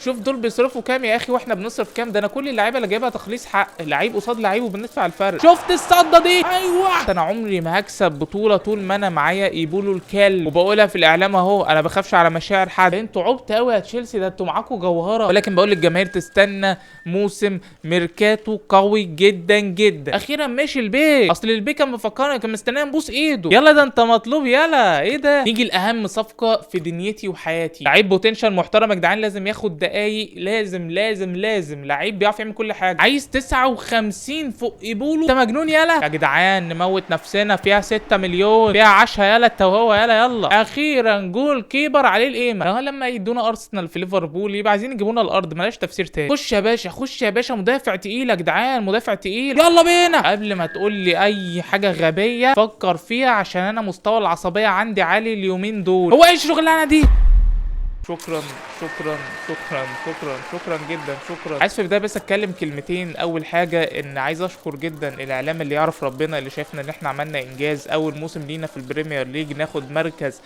شوف دول بيصرفوا كام يا اخي واحنا بنصرف كام. ده انا كل اللعيبة اللي جايبها تخليص حق، لعيب قصاد لعيب وبندفع الفرق. شفت الصده دي؟ ايوه. انا عمري ما هكسب بطوله طول ما انا معايا ايبولو الكلب، وبقولها في الاعلام اهو، انا بخافش على مشاعر حد. انتوا عبت قوي يا تشيلسي، ده انتوا معاكوا جوهره. ولكن بقول للجماهير تستنى موسم ميركاتو قوي جدا جدا. اخيرا مشي البي، اصل البي كان مفكرنا، كان مستنينا نبوس ايده. يلا ده انت مطلوب، يلا ايه ده. نيجي لاهم صفقة في دنيتي وحياتي، لعيب potential محترم يا جدعان، لازم ياخد دقايق، لازم لازم لازم، لعيب بيعرف يعمل كل حاجة. عايز 59 فوق ايبولو، انت مجنون يلا يا جدعان، نموت نفسنا فيها 6 مليون، فيها 10 يلا التوهوه يلا يلا. اخيرا goalkeeper عليه القيمة. لما يدونا ارسنال في ليفربول يبقى عايزين يجيبونا الارض، ملاش تفسير تاني. خش يا باشا، خش يا باشا، مدافع تقيل يا جدعان، مدافع تقيل، يلا بينا. قبل ما تقول لي اي حاجة غبية فكر فيها، عشان انا مستوى العصبية عندي عالي اليومين دول. هو ايه الشغلانة دي؟ شكرا شكرا شكرا شكرا شكرا جدا شكرا. عايز في البداية بس اتكلم كلمتين. اول حاجة ان عايز اشكر جدا الاعلام اللي يعرف ربنا، اللي شايفنا ان احنا عملنا انجاز اول موسم لينا في ال Premier League ناخد مركز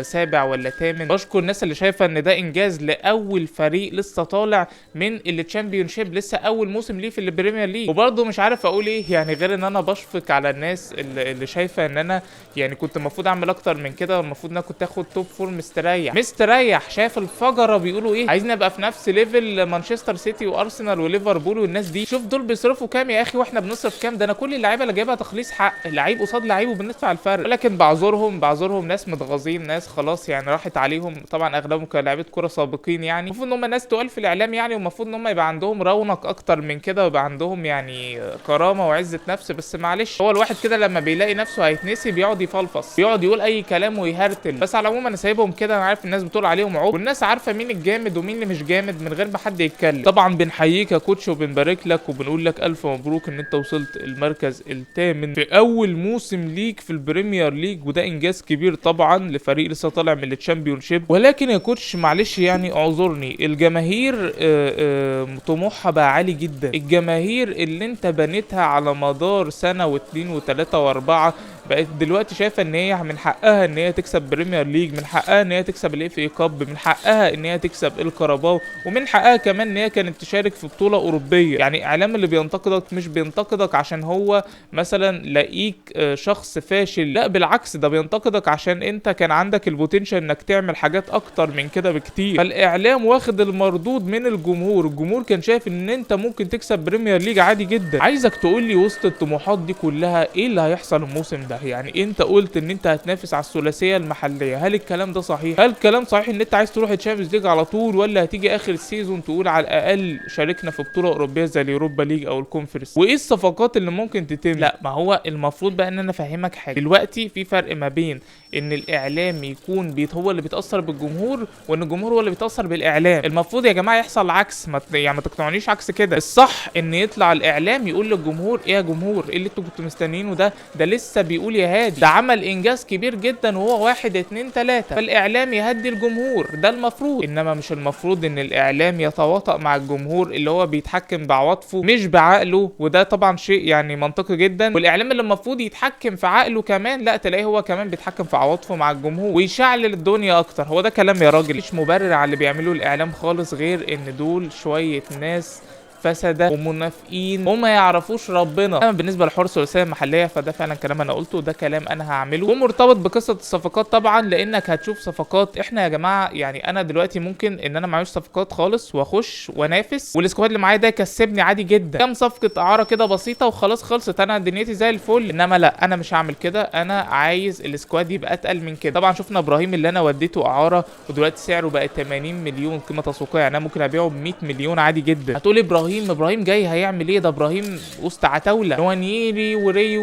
سابع ولا ثامن. بشكر الناس اللي شايفه ان ده انجاز لاول فريق لسه طالع من ال Championship، لسه اول موسم ليه في ال Premier League. وبرده مش عارف اقول ايه يعني، غير ان انا بشفق على الناس اللي شايفه ان انا يعني كنت المفروض اعمل اكتر من كده، والمفروض ان انا كنت اخد top four مستريح مستريح. شايف الفجرة بيقولوا ايه؟ عايزين ابقى في نفس level مانشستر سيتي وارسنال وليفربول والناس دي. شوف دول بيصرفوا كام يا اخي واحنا بنصرف كام. ده انا كل اللعيبة اللي جايبها تخليص حق، لعيب قصاد لعيب وبندفع الفرق. ولكن بعذرهم، بعذرهم، ناس متغاظين، ناس خلاص يعني راحت عليهم. طبعا اغلبهم كانوا لعيبة كورة سابقين يعني، المفروض ان هم ناس تقال في الاعلام يعني، والمفروض ان هم يبقى عندهم رونق اكتر من كده، ويبقى عندهم يعني كرامة وعزه نفس. بس معلش، هو الواحد كده لما بيلاقي نفسه هيتنسي بيقعد يفلفص، بيقعد يقول اي كلام ويهرتل. بس على العموم انا سايبهم كده، انا عارف الناس بتقول عليهم عوب، والناس عارفه مين الجامد ومين اللي مش جامد من غير ما حد يتكلم. طبعا بنحييك يا coach وبنبارك لك وبنقول لك الف مبروك ان انت وصلت المركز الثامن في اول موسم ليك في ال Premier League، وده انجاز كبير طبعا لفريق لسه طالع من ال Championship. ولكن يا coach معلش يعني اعذرني، الجماهير طموحها بقى عالي جدا. الجماهير اللي انت بنيتها على مدار سنة واثنين وثلاثة واربعة بقت دلوقتي شايفه ان هي من حقها ان هي تكسب Premier League، من حقها ان هي تكسب ال FA Cup، من حقها ان هي تكسب الكاراباو، ومن حقها كمان ان هي كانت تشارك في بطوله اوروبية. يعني اعلام اللي بينتقدك مش بينتقدك عشان هو مثلا لاقيك شخص فاشل، لا بالعكس، ده بينتقدك عشان انت كان عندك ال potential انك تعمل حاجات اكتر من كده بكتير. فالاعلام واخد المردود من الجمهور، الجمهور كان شايف ان انت ممكن تكسب Premier League عادي جدا. عايزك تقول لي وسط الطموحات دي كلها ايه اللي هيحصل الموسم ده؟ يعني انت قلت ان انت هتنافس على الثلاثية المحلية، هل الكلام ده صحيح؟ هل الكلام صحيح ان انت عايز تروح ال Champions League على طول، ولا هتيجي اخر ال season تقول على الاقل شاركنا في بطوله اوروبية زي ال Europa League او ال Conference؟ وايه الصفقات اللي ممكن تتم؟ لا، ما هو المفروض بقى ان انا افهمك حاجة دلوقتي. في فرق ما بين ان الاعلام يكون هو اللي بيتاثر بالجمهور، وان الجمهور هو اللي بيتاثر بالاعلام. المفروض يا جماعة يحصل العكس، يعني ما تقنعونيش عكس كده. الصح ان يطلع الاعلام يقول للجمهور ايه يا جمهور، ايه اللي انتوا كنتوا مستنيينه ده؟ ده لسه بيقول يا هادي، ده عمل انجاز كبير جدا وهو 1 2 3. فالاعلام يهدي الجمهور، ده المفروض. انما مش المفروض ان الاعلام يتواطأ مع الجمهور اللي هو بيتحكم بعواطفه مش بعقله، وده طبعا شيء يعني منطقي جدا. والاعلام اللي المفروض يتحكم في عقله كمان، لا تلاقيه هو كمان بيتحكم في عواطفه مع الجمهور ويشعلل الدنيا اكتر. هو ده كلام يا راجل؟ مش مبرر على اللي بيعملوه الاعلام خالص، غير ان دول شوية ناس فسدة ومنافقين وما يعرفوش ربنا. اما بالنسبة لحوار الثلاثية المحلية فده فعلا كلام انا قلته، وده كلام انا هعمله، ومرتبط بقصة الصفقات طبعا، لانك هتشوف صفقات. احنا يا جماعة يعني انا دلوقتي ممكن ان انا معيش صفقات خالص واخش وانافس، وال squad اللي معايا ده يكسبني عادي جدا، كام صفقة اعاره كده بسيطة وخلاص خلصت، انا دنيتي زي الفل. انما لا، انا مش هعمل كده، انا عايز ال squad يبقى اتقل من كده. طبعا شفنا ابراهيم اللي انا وديته اعاره ودلوقتي سعره بقى 80 مليون قيمة تسويقية، يعني انا ممكن ابيعه ب 100 مليون عادي جدا. هتقول ابراهيم جاي هيعمل ايه؟ ده ابراهيم وسط عتاوله، نوانيري وريو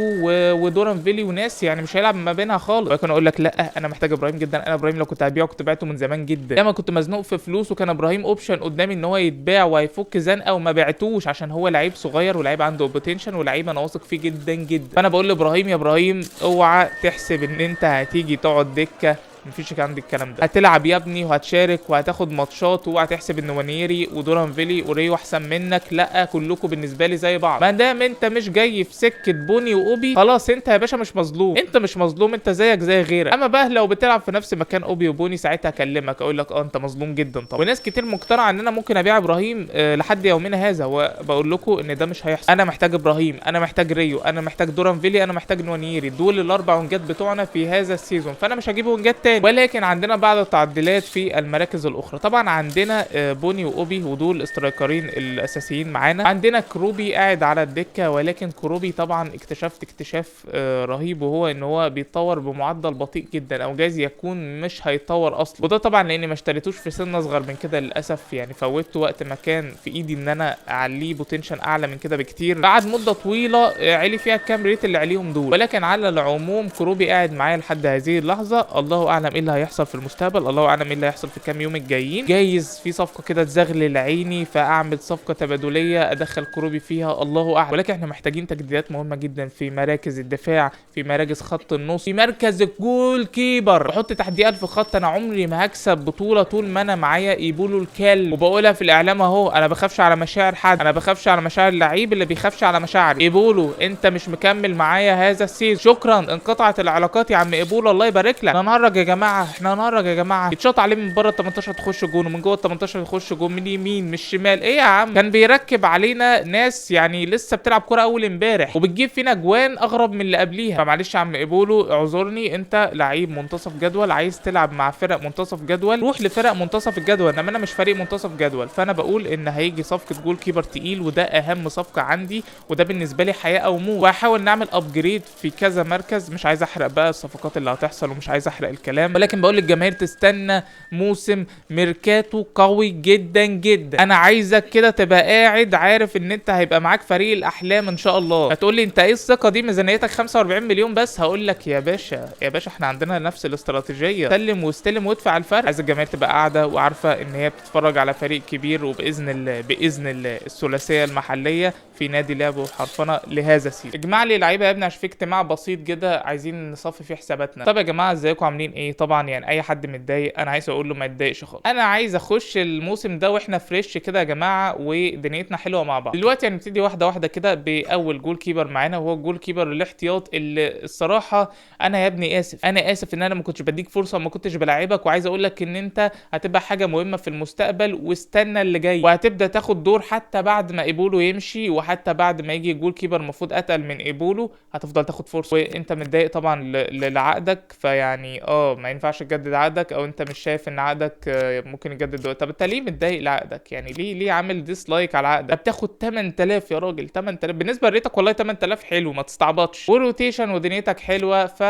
ودوران فيلي وناس يعني مش هيلعب ما بينها خالص. ولكن اقول لك لا، انا محتاج ابراهيم جدا. انا ابراهيم لو كنت هبيعه كنت بعته من زمان جدا. لما كنت مزنوق في فلوس وكان ابراهيم option قدامي ان هو يتباع وهيفك زنقه وما بعتوش، عشان هو لعيب صغير ولعيب عنده potential ولعيب انا واثق فيه جدا جدا. فانا بقول لابراهيم يا ابراهيم اوعى تحسب ان انت هتيجي تقعد دكه مفيش عندي الكلام ده. هتلعب يا ابني وهتشارك وهتاخد ماتشات، وهتحسب ان وانيري ودورانفيلي وريو احسن منك، لا كلكم بالنسبة لي زي بعض. ما دام انت مش جاي في سكة بوني واوبي خلاص انت يا باشا مش مظلوم، انت مش مظلوم، انت زيك زي غيرك. اما بقى لو بتلعب في نفس مكان اوبي وبوني ساعتها اكلمك اقول لك انت مظلوم جدا طبعا. وناس كتير مقتنعة ان انا ممكن ابيع ابراهيم لحد يومنا هذا، وبقول لكم ان ده مش هيحصل. انا محتاج ابراهيم، انا محتاج ريو، انا محتاج دورانفيلي، انا محتاج نوانيري، دول الاربع وينجات بتوعنا في هذا ال season، فانا مش هجيب وينجات تاني. ولكن عندنا بعض التعديلات في المراكز الاخرى. طبعا عندنا بوني واوبي ودول striker ين الاساسيين معانا. عندنا كروبي قاعد على الدكة، ولكن كروبي طبعا اكتشفت اكتشاف رهيب، وهو ان هو بيتطور بمعدل بطيء جدا، او جايز يكون مش هيتطور اصلا. وده طبعا لاني ما اشتريتوش في سن اصغر من كده للاسف، يعني فوتته وقت ما كان في ايدي ان انا اعليه potential اعلى من كده بكتير. بعد مده طويلة علي فيها الكام rate اللي عليهم دول. ولكن على العموم كروبي قاعد معايا لحد هذه اللحظة، الله اعلم ايه اللي هيحصل في المستقبل، الله اعلم ايه اللي هيحصل في الكام يوم الجايين. جايز في صفقة كده تزغلل عيني فاعمل صفقة تبادليه ادخل كروبي فيها، الله اعلم. ولكن احنا محتاجين تجديدات مهمة جدا في مراكز الدفاع، في مراكز خط النص، في مركز ال goalkeeper. بحط تحدي 1000 خط، انا عمري ما هكسب بطوله طول ما انا معايا ايبولو الكلب، وبقولها في الاعلام اهو، انا بخافش على مشاعر حد، انا بخافش على مشاعر اللعيب اللي بيخافش على مشاعري. ايبولو انت مش مكمل معايا هذا ال season، شكرا، انقطعت العلاقات يا عم ايبولو، الله يبارك لك. احنا نهرج يا جماعة، احنا نهرج يا جماعة. يتشاط عليه من بره ال 18 تخش جون، ومن جوه ال 18 تخش جون، من اليمين من الشمال، ايه يا عم؟ كان بيركب علينا ناس يعني لسه بتلعب كورة اول امبارح، وبتجيب فينا جوان اغرب من اللي قبليها. فمعلش يا عم ايبولو اعذرني، انت لعيب منتصف جدول، عايز تلعب مع فرق منتصف جدول روح لفرق منتصف الجدول، انما انا مش فريق منتصف جدول. فانا بقول ان هيجي صفقة goalkeeper تقيل، وده اهم صفقة عندي، وده بالنسبة لي حياة او موت. وهحاول نعمل upgrade في كذا مركز، مش عايز احرق بقى الصفقات اللي هتحصل ومش عايز احرق الكلام، ولكن بقول للجماهير تستنى موسم ميركاتو قوي جدا جدا. انا عايزك كده تبقى قاعد عارف ان انت هيبقى معاك فريق الاحلام ان شاء الله. هتقول لي انت ايه الثقة دي، ميزانيتك 45 مليون بس؟ هقول لك يا باشا يا باشا احنا عندنا نفس الاستراتيجية، سلم واستلم وادفع الفرق. عايز الجماهير تبقى قاعدة وعارفه ان هي بتتفرج على فريق كبير، وباذن الله باذن الله الثلاثية المحلية في نادي لعب وحرفنه لهذا ال season. اجمع لي لعيبة يا ابني عشان في اجتماع بسيط كده عايزين نصفي فيه حساباتنا. طب يا جماعة ازيكم عاملين ايه؟ طبعا يعني اي حد متضايق انا عايز اقول له ما يتضايقش خالص، انا عايز اخش الموسم ده واحنا fresh كده يا جماعة، ودنيتنا حلوة مع بعض. دلوقتي هنبتدي واحدة واحدة كده باول goalkeeper معانا، وهو ال goalkeeper الاحتياط اللي الصراحة انا يا ابني اسف، انا اسف ان انا ما كنتش بديك فرصة وما كنتش بلاعبك، وعايز اقول لك ان انت هتبقى حاجة مهمة في المستقبل، واستنى اللي جاي، وهتبدا تاخد دور حتى بعد ما ايبولو يمشي، وحتى بعد ما يجي goalkeeper المفروض اتقل من ايبولو هتفضل تاخد فرصة. وانت متضايق طبعا لعقدك، فيعني ما ينفعش تجدد عقدك، او انت مش شايف ان عقدك ممكن يجدد دلوقتي. طب انت ليه متضايق لعقدك؟ يعني ليه عامل dislike على عقدك؟ بتاخد 8000 يا راجل، 8000 بالنسبة لريتك والله 8000 حلو، ما تستعبطش، و rotation ودنيتك حلوة، ف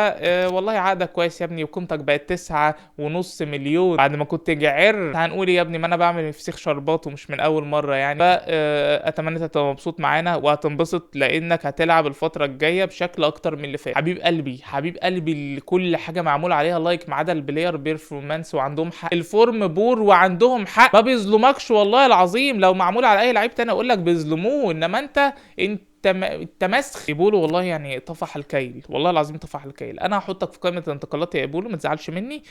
والله عقدك كويس يا ابني، وقيمتك بقت 9.5 مليون بعد ما كنت جعر. هنقول يا ابني ما انا بعمل فسيخ شربات ومش من اول مرة يعني. فاتمنى انت تبقى مبسوط معانا وهتنبسط، لانك هتلعب الفترة الجاية بشكل اكتر من اللي فات. حبيب قلبي حبيب قلبي، كل حاجة معمول عليها like ما عدا ال player performance، وعندهم حق، ال form poor وعندهم حق، ما بيظلمكش والله العظيم. لو معمول على اي لعيب تاني اقول لك بيظلموه، انما انت انت مسخ. ايبولو والله يعني طفح الكيل، والله العظيم طفح الكيل. انا هحطك في قائمة الانتقالات يا ايبولو، ما تزعلش مني.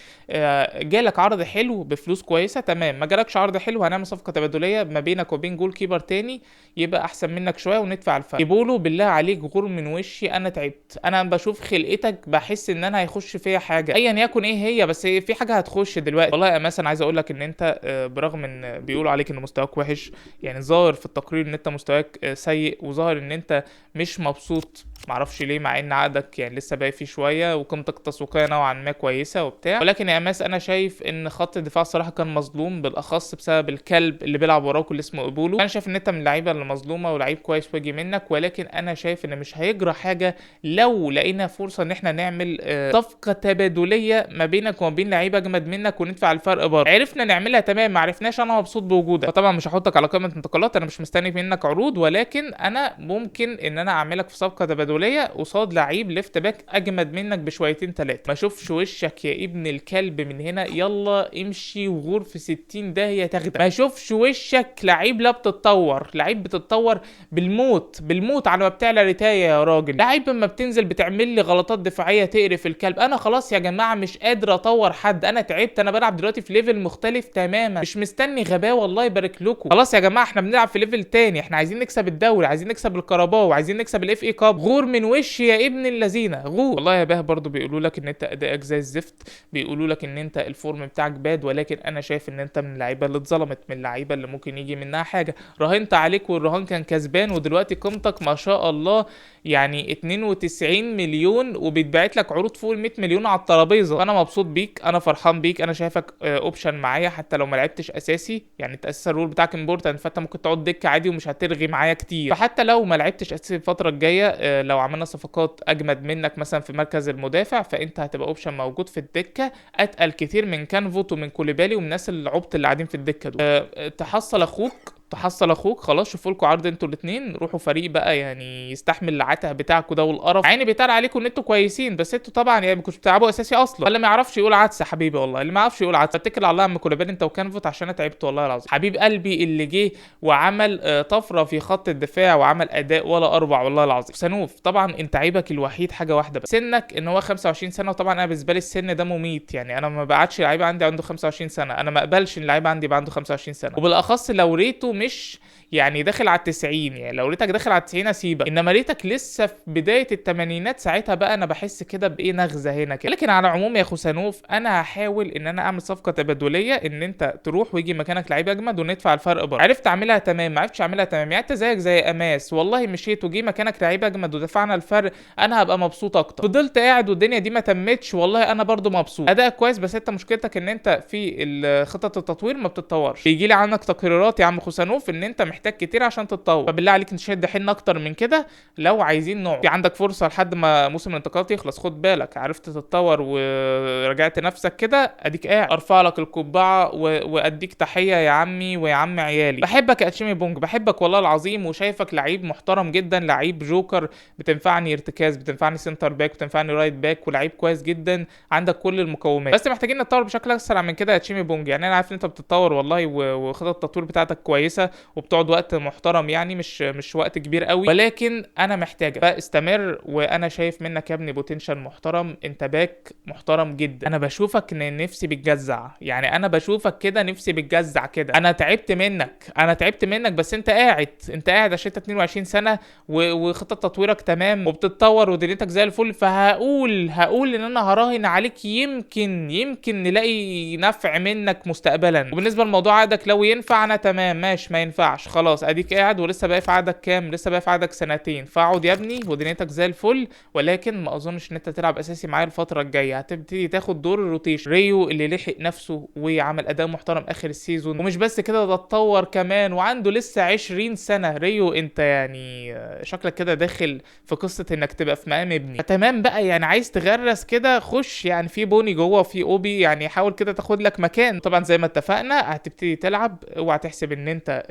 جالك عرض حلو بفلوس كويسة تمام، ما جالكش عرض حلو هنعمل صفقة تبادليه ما بينك وبين goalkeeper تاني يبقى احسن منك شوية وندفع الفرق. ايبولو بالله عليك غور من وشي، انا تعبت، انا بشوف خلقتك بحس ان انا هيخش فيا حاجة ايا يكن ايه هي، بس في حاجة هتخش دلوقتي. والله يا مثلا عايز اقول لك ان انت برغم ان بيقولوا عليك ان مستواك وحش، يعني ظاهر في التقرير ان انت مستواك سيء، وظاهر ان انت مش مبسوط معرفش ليه، مع ان عقدك يعني لسه باقي فيه شوية وقيمتك التسويقية نوعا ما كويسة وبتاع. ولكن يا ماس انا شايف ان خط الدفاع الصراحة كان مظلوم، بالاخص بسبب الكلب اللي بيلعب وراك اللي اسمه ايبولو. انا شايف ان انت من اللعيبة اللي مظلومة ولعيب كويس واجي منك، ولكن انا شايف ان مش هيجرى حاجة لو لقينا فرصة ان احنا نعمل صفقة تبادليه ما بينك وما بين لعيب اجمد منك وندفع الفرق بره. عرفنا نعملها تمام، ما عرفناش انا مبسوط بوجودك. فطبعا مش هحطك على قائمة انتقالات، انا مش مستني منك عروض، ولكن انا ممكن ان انا اعملك في صفقة تبادليه تبادليه قصاد لعيب left back اجمد منك بشويتين ثلاثة. ما اشوفش وشك يا ابن الكلب من هنا، يلا امشي وغور في 60 داهية تاخدك. ما اشوفش وشك، لعيب لا بتتطور، لعيب بتتطور بالموت بالموت على ما بتعلى ريتايه يا راجل، لعيب لما بتنزل بتعمل لي غلطات دفاعية تقرف الكلب. انا خلاص يا جماعة مش قادر اطور حد، انا تعبت، انا بلعب دلوقتي في level مختلف تماما، مش مستني غباوه الله يبارك لكم. خلاص يا جماعة احنا بنلعب في level تاني، احنا عايزين نكسب الدوري، عايزين نكسب الكاراباو، عايزين نكسب ال FA Cup. غور من وشي يا ابن اللذينه غور. والله يا باه برضو بيقولوا لك ان انت ادائك زي الزفت، بيقولوا لك ان انت ال form بتاعك bad، ولكن انا شايف ان انت من اللعيبة اللي اتظلمت، من اللعيبة اللي ممكن يجي منها حاجة. راهنت عليك والرهان كان كسبان، ودلوقتي قيمتك ما شاء الله يعني 92 مليون، وبيتبعت لك عروض فوق ال 100 مليون على الترابيزة. انا مبسوط بيك، انا فرحان بيك، انا شايفك option معايا حتى لو ما لعبتش اساسي، يعني انت اساسا ال role بتاعك important، فانت ممكن تقعد دكه عادي ومش هترغي معايا كتير. فحتى لو ما لعبتش اساسي الفترة الجاية، لو عملنا صفقات اجمد منك مثلا في مركز المدافع، فانت هتبقى option موجود في الدكة، اتقل كتير من كانفوت ومن كوليبالي ومن الناس العبط اللي قاعدين في الدكة دول. تحصل اخوك، تحصل اخوك، خلاص شوفوا لكم عرض انتوا الاثنين، روحوا فريق بقى يعني يستحمل العته بتاعكم ده والقرف. عيني بيتقال عليكم ان انتوا كويسين، بس انتوا طبعا يعني ما كنتش بتلعبوا اساسي اصلا. اللي ما يعرفش يقول عدسة حبيبي، والله اللي ما يعرفش يقول عدسة. اتكل على الله يا عم كوليبالي انت وكانفوت، عشان انا تعبت والله العظيم. حبيب قلبي اللي جه وعمل طفرة في خط الدفاع وعمل اداء ولا اروع والله العظيم. سنوف طبعا انت عيبك الوحيد حاجة واحدة بس، سنك ان هو 25 سنة، وطبعا انا بالنسبة لي السن ده مميت، يعني انا ما بقعدش لعيب عندي عنده 25 سنة، انا ما اقبلش ان لعيب عندي يبقى عنده 25 سنة، وبالاخص لو ريته مش يعني داخل على ال90، يعني لو ريتك داخل على ال90 اسيبك، انما ريتك لسه في بداية الثمانينات ساعتها بقى انا بحس كده بايه نغزه هنا كده. لكن على العموم يا خوسانوف انا هحاول ان انا اعمل صفقة تبادليه، ان انت تروح ويجي مكانك لعيب اجمد وندفع الفرق بره. عرفت اعملها تمام، ما عرفتش اعملها تمام، يعني انت زيك زي اماس، والله مشيت وجي مكانك لعيب اجمد ودفعنا الفرق، انا هبقى مبسوط اكتر. فضلت قاعد والدنيا دي ما تمتش، والله انا برضو مبسوط، ادائك كويس، بس انت مشكلتك ان انت في خطط التطوير ما بتتطورش. بيجي لي عنك تقريرات يا عم خوسانوف ان انت محتاج كتير عشان تتطور، فبالله عليك نشد حيلنا اكتر من كده لو عايزين نقعد. في عندك فرصة لحد ما موسم الانتقالات يخلص، خد بالك، عرفت تتطور ورجعت نفسك كده اديك قاعد، ارفع لك القبعة واديك تحية يا عمي ويا عم عيالي. بحبك يا اتشيمي بونج، بحبك والله العظيم، وشايفك لعيب محترم جدا، لعيب جوكر، بتنفعني ارتكاز، بتنفعني center back، بتنفعني right back، ولعيب كويس جدا، عندك كل المقومات، بس محتاجين نتطور بشكل اسرع من كده يا اتشيمي بونج. يعني انا عارف ان انت بتتطور والله، وخطط التطوير بتاعتك كويسة، وبتقعد وقت محترم، يعني مش وقت كبير قوي، ولكن انا محتاجك، فاستمر. وانا شايف منك يا ابني potential محترم، انت back محترم جدا. انا بشوفك ان نفسي بتجزع، يعني انا بشوفك كده نفسي بتجزع كده، انا تعبت منك، انا تعبت منك، بس انت قاعد، انت قاعد عشان انت 22 سنة وخطط تطويرك تمام وبتتطور ودنيتك زي الفل. فهقول ان انا هراهن عليك، يمكن نلاقي نفع منك مستقبلا. وبالنسبة لموضوع عقدك لو ينفع انا تمام ماشي، ما ينفعش خلاص اديك قاعد، ولسه باقي في عقدك كام؟ لسه باقي في عقدك سنتين، فاقعد يا ابني ودنيتك زي الفل، ولكن ما اظنش ان انت تلعب اساسي معايا الفترة الجاية، هتبتدي تاخد دور ال rotation. ريو اللي لحق نفسه وعمل اداء محترم اخر ال season، ومش بس كده ده اتطور كمان وعنده لسه 20 سنة. ريو انت يعني شكلك كده داخل في قصة انك تبقى في مقام ابني، فتمام بقى، يعني عايز تغرس كده خش، يعني في بوني جوه وفي اوبي، يعني حاول كده تاخد لك مكان. طبعا زي ما اتفقنا هتبتدي تلعب، اوعى تحسب ان انت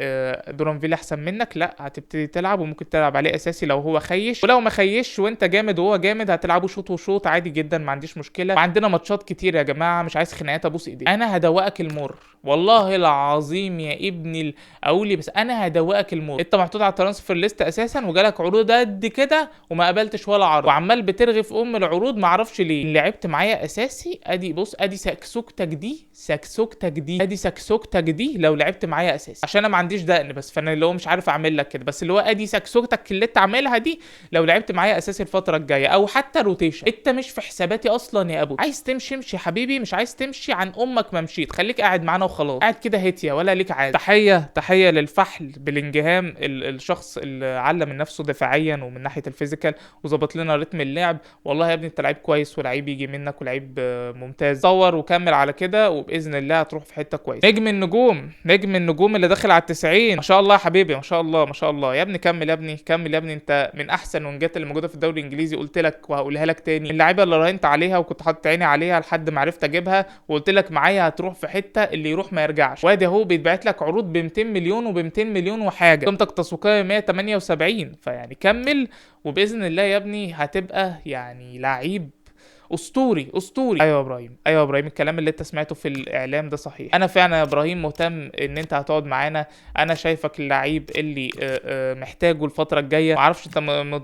دورانفيل احسن منك، لا هتبتدي تلعب، وممكن تلعب عليه اساسي لو هو خيش، ولو ما خيش وانت جامد وهو جامد هتلعبه شوط وشوط عادي جدا، ما عنديش مشكلة. وعندنا ماتشات كتير يا جماعة، مش عايز خناقات، ابوس ايدي، انا هدوقك المر والله العظيم يا ابني اقولي، بس انا هدوقك المر. انت محطوط على ال transfer list اساسا، وجالك عروض قد كده وما قبلتش ولا عرض، وعمال بترغي في ام العروض ما اعرفش ليه. لعبت معايا اساسي، ادي بص، ادي سكسوكتك دي، سكسوكتك دي، ادي سكسوكتك دي لو لعبت معايا اساسي، عشان انا ما عنديش دقن بس، فانا اللي هو مش عارف اعمل لك كده، بس اللي هو ادي سكسوكتك اللي انت عاملها دي لو لعبت معايا اساسي الفترة الجاية، او حتى rotation. انت مش في حساباتي اصلا يا ابو، عايز تمشي امشي حبيبي، مش عايز تمشي عن امك ما مشيت، خليك قاعد معانا وخلاص، قاعد كده هيتيا ولا ليك عادة. تحية تحية للفحل بلينجهام، الشخص اللي علم من نفسه دفاعيا ومن ناحية ال physical وظبط لنا رتم اللعب. والله يا ابني انت لعيب كويس، ولعيب يجي منك، ولعيب ممتاز، طور وكمل على كده وباذن الله هتروح في حتة كويسة. نجم النجوم، نجم النجوم اللي داخل على ال90، ما شاء الله يا حبيبي، ما شاء الله ما شاء الله يا ابني، كمل يا ابني، كمل يا ابني، انت من احسن وينجات اللي موجودة في الدوري الانجليزي، قلت لك وهقولها لك تاني، اللعيبة اللي راهنت عليها وكنت حاطط عيني عليها لحد ما عرفت اجيبها، وقلت لك معايا هتروح في حتة، اللي يروح يروح ما يرجعش. وادي اهو بيتبعت لك عروض ب 200 مليون وب 200 مليون وحاجه، قيمتك التسويقية 178، فيعني كمل وباذن الله يا ابني هتبقى يعني لعيب اسطوري اسطوري. ايوه يا ابراهيم، ايوه يا ابراهيم، الكلام اللي انت سمعته في الاعلام ده صحيح. انا فعلا يا ابراهيم مهتم ان انت هتقعد معانا، انا شايفك اللعيب اللي محتاجه الفترة الجاية. معرفش انت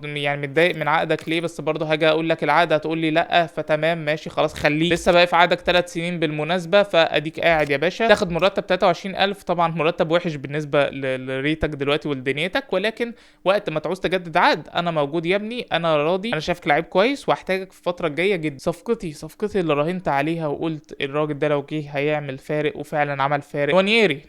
يعني متضايق من عقدك ليه، بس برضه هاجي اقول لك العقد هتقول لي لا، فتمام ماشي خلاص خليه، لسه باقي في عقدك 3 سنين بالمناسبة، فاديك قاعد يا باشا تاخد مرتب 23000. طبعا مرتب وحش بالنسبة لريتك دلوقتي ولدنيتك، ولكن وقت ما تعوز تجدد عقد انا موجود يا ابني، انا راضي، انا شايفك لعيب كويس وهحتاجك في الفترة الجاية جدا. صفقتي اللي راهنت عليها وقلت الراجل ده لو جه هيعمل فارق، وفعلا عمل فارق.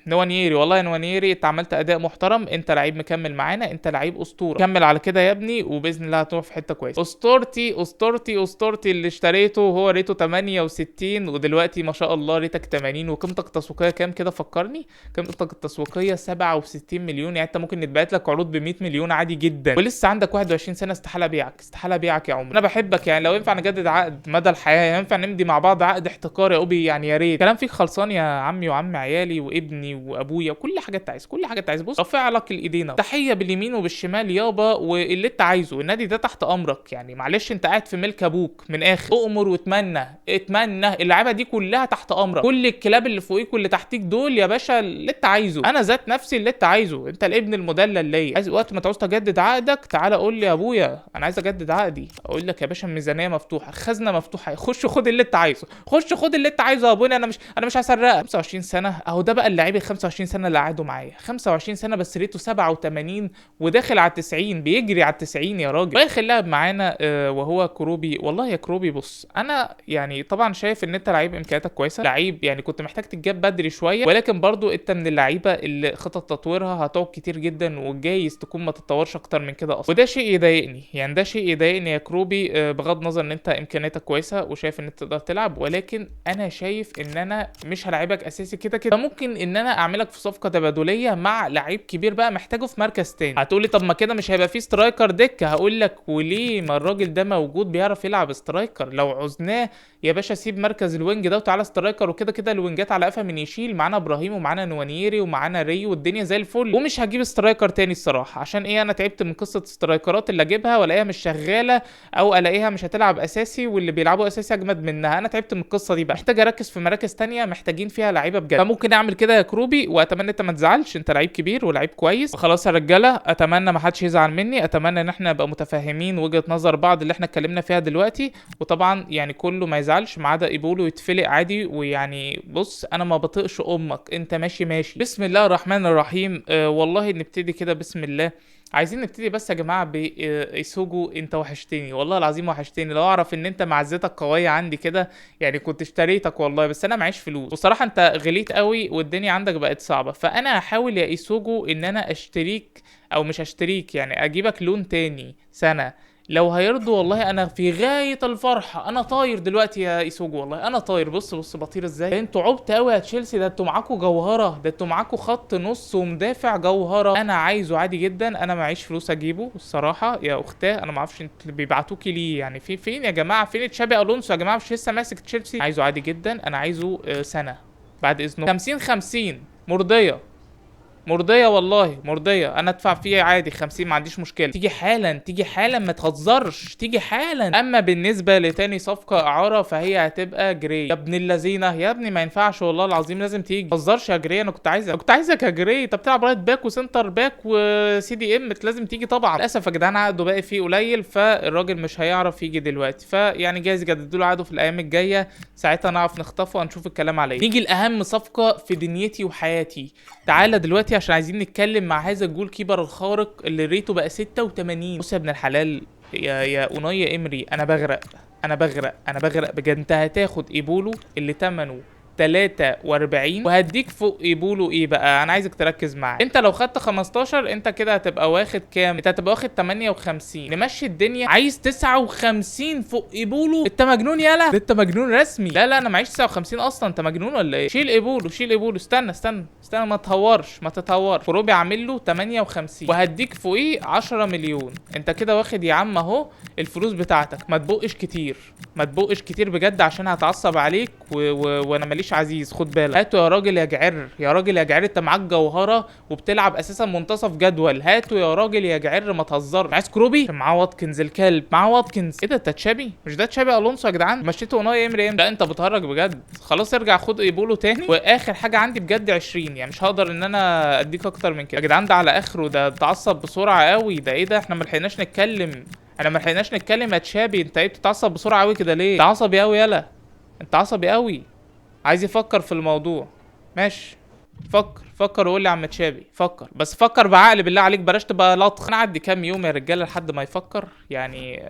نوانيري والله يا نوانيري انت عملت اداء محترم، انت لعيب مكمل معانا، انت لعيب اسطورة، كمل على كده يا ابني وباذن الله هتروح في حتة كويسة. اسطورتي اسطورتي اسطورتي اللي اشتريته هو ريته 68، ودلوقتي ما شاء الله ريتك 80، وقيمتك التسويقية كام كده فكرني؟ قيمتك التسويقية 67 مليون، يعني انت ممكن يتبعت لك عروض ب 100 مليون عادي جدا، ولسه عندك 21 سنة. استحالة ابيعك، استحالة ابيعك يا عمر، انا بحبك يعني، لو ينفع نجدد عقد مدى الحياة، ينفع نمضي مع بعض عقد احتكار يا اوبي يعني يا ريت. كلام فيك خلصان يا عمي وعم عيالي وابني وابويا وكل حاجة انت عايز، كل حاجة انت عايز. بص رافع لك الايدينا، تحية باليمين وبالشمال يابا، واللي انت عايزه النادي ده تحت امرك يعني، معلش انت قاعد في ملك ابوك من اخر، اؤمر واتمنى، اتمنى اللعيبة دي كلها تحت امرك، كل الكلاب اللي فوقيك واللي تحتيك دول يا باشا اللي انت عايزه، انا ذات نفسي اللي انت عايزه، انت الابن المدلل ليا. عايز وقت ما تعوز تجدد عقدك تعالى قول لي يا ابويا انا عايز اجدد عقدي، اقول لك يا باشا الميزانية مفتوحة، خزنه مفتوحة، خش خد اللي انت عايزه، خش خد اللي انت عايزه يا ابونا، انا مش هسرقك. 25 سنة اهو ده بقى اللعيب ال 25 سنة اللي قعدوا معايا، 25 سنة بس ريته 87 وداخل على 90، بيجري على 90 يا راجل. واخر لاعب معانا وهو كروبي. والله يا كروبي بص انا يعني طبعا شايف ان انت لعيب امكانياتك كويسة، لعيب يعني كنت محتاج تتجاب بدري شوية، ولكن برضو انت من اللعيبة اللي خطط تطويرها هتقعد كتير جدا، وجايز تكون ما تتطورش اكتر من كده اصلا، وده شيء يضايقني يعني، ده شيء يضايقني يا كروبي، بغض النظر ان انت امكانياتك كويسة وشايف ان انت تقدر تلعب، ولكن انا شايف ان انا مش هلعبك اساسي كده كده، فممكن ان انا اعملك في صفقة تبادليه مع لعيب كبير بقى محتاجه في مركز تاني. هتقولي طب ما كده مش هيبقى فيه striker دكه، هقول لك وليه، ما الراجل ده موجود بيعرف يلعب striker، لو عوزناه يا باشا سيب مركز ال wing ده وتعالى striker، وكده كده الوينجات على قفا من يشيل، معانا ابراهيم ومعانا نوانيري ومعانا ريو والدنيا زي الفل. ومش هجيب striker تاني الصراحة، عشان ايه، انا تعبت من قصة سترايكرات اللي اجيبها والاقيها مش شغالة، او الاقيها مش هتلعب اساسي واللي بيلعبوا اساسي اجمد منها، انا تعبت من القصة دي بقى، محتاج اركز في مراكز تانية محتاجين فيها لعيبة بجد. فممكن اعمل كده يا كروبي، واتمنى انت ما تزعلش، انت لعيب كبير ولعيب كويس. وخلاص يا رجاله، اتمنى ما حدش يزعل مني، اتمنى ان احنا نبقى متفاهمين وجهه نظر بعض اللي احنا اتكلمنا فيها دلوقتي، وطبعا يعني كله ما يزعلش ما عدا ايبولو يتفلق عادي. ويعني بص انا ما بطيقش امك، انت ماشي ماشي. بسم الله الرحمن الرحيم. والله نبتدي كده بسم الله. عايزين نبتدي بس يا جماعة بايسوجو، انت وحشتني والله العظيم وحشتني، لو اعرف ان انت معزتك قوية عندي كده يعني كنت اشتريتك والله، بس انا معيش فلوس وصراحة انت غليت قوي والدنيا عندك بقت صعبة، فانا هحاول يا ايسوجو ان انا اشتريك، او مش اشتريك يعني اجيبك لون تاني سنة لو هيرضوا. والله انا في غاية الفرحة، انا طاير دلوقتي يا ايسوجو، والله انا طاير. بص بص بطير ازاي، انتوا عبت قوي يا تشيلسي، ده انتوا معاكوا جوهره، ده انتوا معاكوا خط نص ومدافع جوهره. انا عايزه عادي جدا، انا معيش فلوس اجيبه الصراحة يا اختاه، انا ما اعرفش انتوا بيبعتوكي ليه يعني، في فين يا جماعة، فين تشابي الونسو يا جماعة، مش لسه ماسك تشيلسي؟ عايزه عادي جدا، انا عايزه سنة بعد اذنكم. 50 50 مرضية مرضية والله مرضية، انا ادفع فيه عادي 50 ما عنديش مشكلة. تيجي حالا، تيجي حالا، ما تهزرش، تيجي حالا. اما بالنسبة لتاني صفقة اعاره فهي هتبقى جري. يا ابن اللذينه يا ابني ما ينفعش والله العظيم، لازم تيجي. ما تهزرش يا جري، انا كنت عايزك، كنت عايزك يا جري، انت بتلعب right back و center back و CDM، لازم تيجي طبعا. للاسف يا جدعان عقده باقي فيه قليل، فالراجل مش هيعرف يجي دلوقتي، فيعني جايز يجددوا له عقده في الايام الجاية، ساعتها نعرف نخطفه ونشوف الكلام عليه. نيجي لاهم صفقة في دنيتي وحياتي، تعالى دلوقتي عشان عايزين نتكلم مع هذا ال goalkeeper الخارق اللي ريته بقى 86. بص يا ابن الحلال يا اوناي امري، انا بغرق، انا بغرق، انا بغرق بجد. انت هتاخد ايبولو اللي ثمنه 43 وهديك فوق ايبولو ايه بقى، انا عايزك تركز معايا. انت لو خدت 15 انت كده هتبقى واخد كام؟ انت هتبقى واخد 58. نمشي الدنيا، عايز 59 فوق ايبولو؟ انت مجنون يالا، ده انت مجنون رسمي. لا لا انا معيش 59 اصلا، انت مجنون ولا ايه؟ شيل ايبولو، شيل ايبولو، استنى استنى استنى، ما تهورش ما تتهورش. كروبي عامل له 58 وهديك فوقيه 10 مليون. انت كده واخد يا عم اهو الفلوس بتاعتك، ما تبقش كتير، ما تبقش كتير بجد عشان هتعصب عليك وانا ماليش العيش عزيز، خد بالك. هاتوا يا راجل يا جعر، يا راجل يا جعر، انت معاك جوهره وبتلعب اساسا منتصف جدول، هاتوا يا راجل يا جعر ما تهزرش. عايز كروبي؟ معاه واتكنز الكلب، معاه واتكنز. ايه ده، انت تشابي؟ مش ده تشابي الونسو يا جدعان؟ مشيته اوناي امري امتى؟ لا انت بتهرج بجد. خلاص ارجع خد ايبولو تاني. واخر حاجة عندي بجد 20، يعني مش هقدر ان انا اديك اكتر من كده يا جدعان. ده على اخره، ده اتعصب بسرعة قوي. ده ايه ده، احنا ما لحقناش نتكلم، انا ما لحقناش نتكلم يا تشابي. انت ايه بتتعصب بسرعة قوي كده ليه؟ انت عصبي قوي، يلا انت عصبي قوي. عايز يفكر في الموضوع، ماشي فكر فكر وقول لي يا عم تشابي، فكر بس فكر بعقل بالله عليك، بلاش تبقى لطخ. انا عدي كام يوم يا رجاله لحد ما يفكر يعني.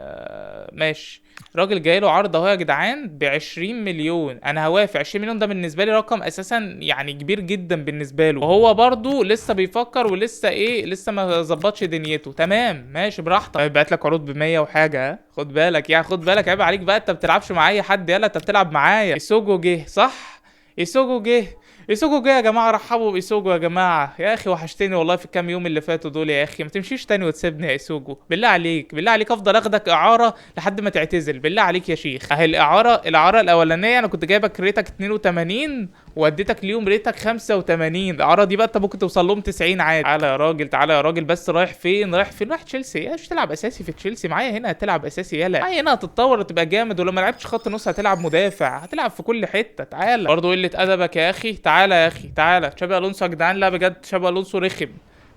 ماشي، راجل جاي له عرض اهو يا جدعان ب 20 مليون، انا هوافق. 20 مليون ده بالنسبة لي رقم اساسا يعني كبير جدا بالنسبة له، وهو برضو لسه بيفكر ولسه ايه، لسه ما ظبطش دنيته. تمام ماشي براحتك. بعت لك عروض ب 100 وحاجه، خد بالك يعني، خد بالك، عيب عليك بقى، انت ما بتلعبش مع اي حد، يلا انت بتلعب معايا. ايسوجو جه صح؟ ايسوجو جه، ايسوجو جه يا جماعة، رحبوا بايسوجو يا جماعة. يا اخي وحشتني والله في الكام يوم اللي فاتوا دول يا اخي، ما تمشيش تاني وتسيبني يا ايسوجو بالله عليك، بالله عليك افضل اخدك اعاره لحد ما تعتزل بالله عليك يا شيخ. اهي الاعارة، الاعارة الاولانية انا كنت جايبك ريتك 82 واديتك اليوم ريتك 85، الاعارة دي بقى انت ممكن توصل لهم 90 عادي. تعالى يا راجل، تعالى يا راجل، بس رايح فين؟ رايح فين؟ رايح تشيلسي. يا مش تلعب اساسي في تشيلسي معايا هنا، هتلعب اساسي، يلا معايا هنا هتتطور وتبقى جامد، ولو ما لعبتش خط نص هتلعب مدافع، هتلعب في كل حتة. تعالى برضه قلة ادبك يا اخي، تعالى يا اخي تعالى. تشابي الونسو يا جدعان، لا بجد تشابي الونسو رخم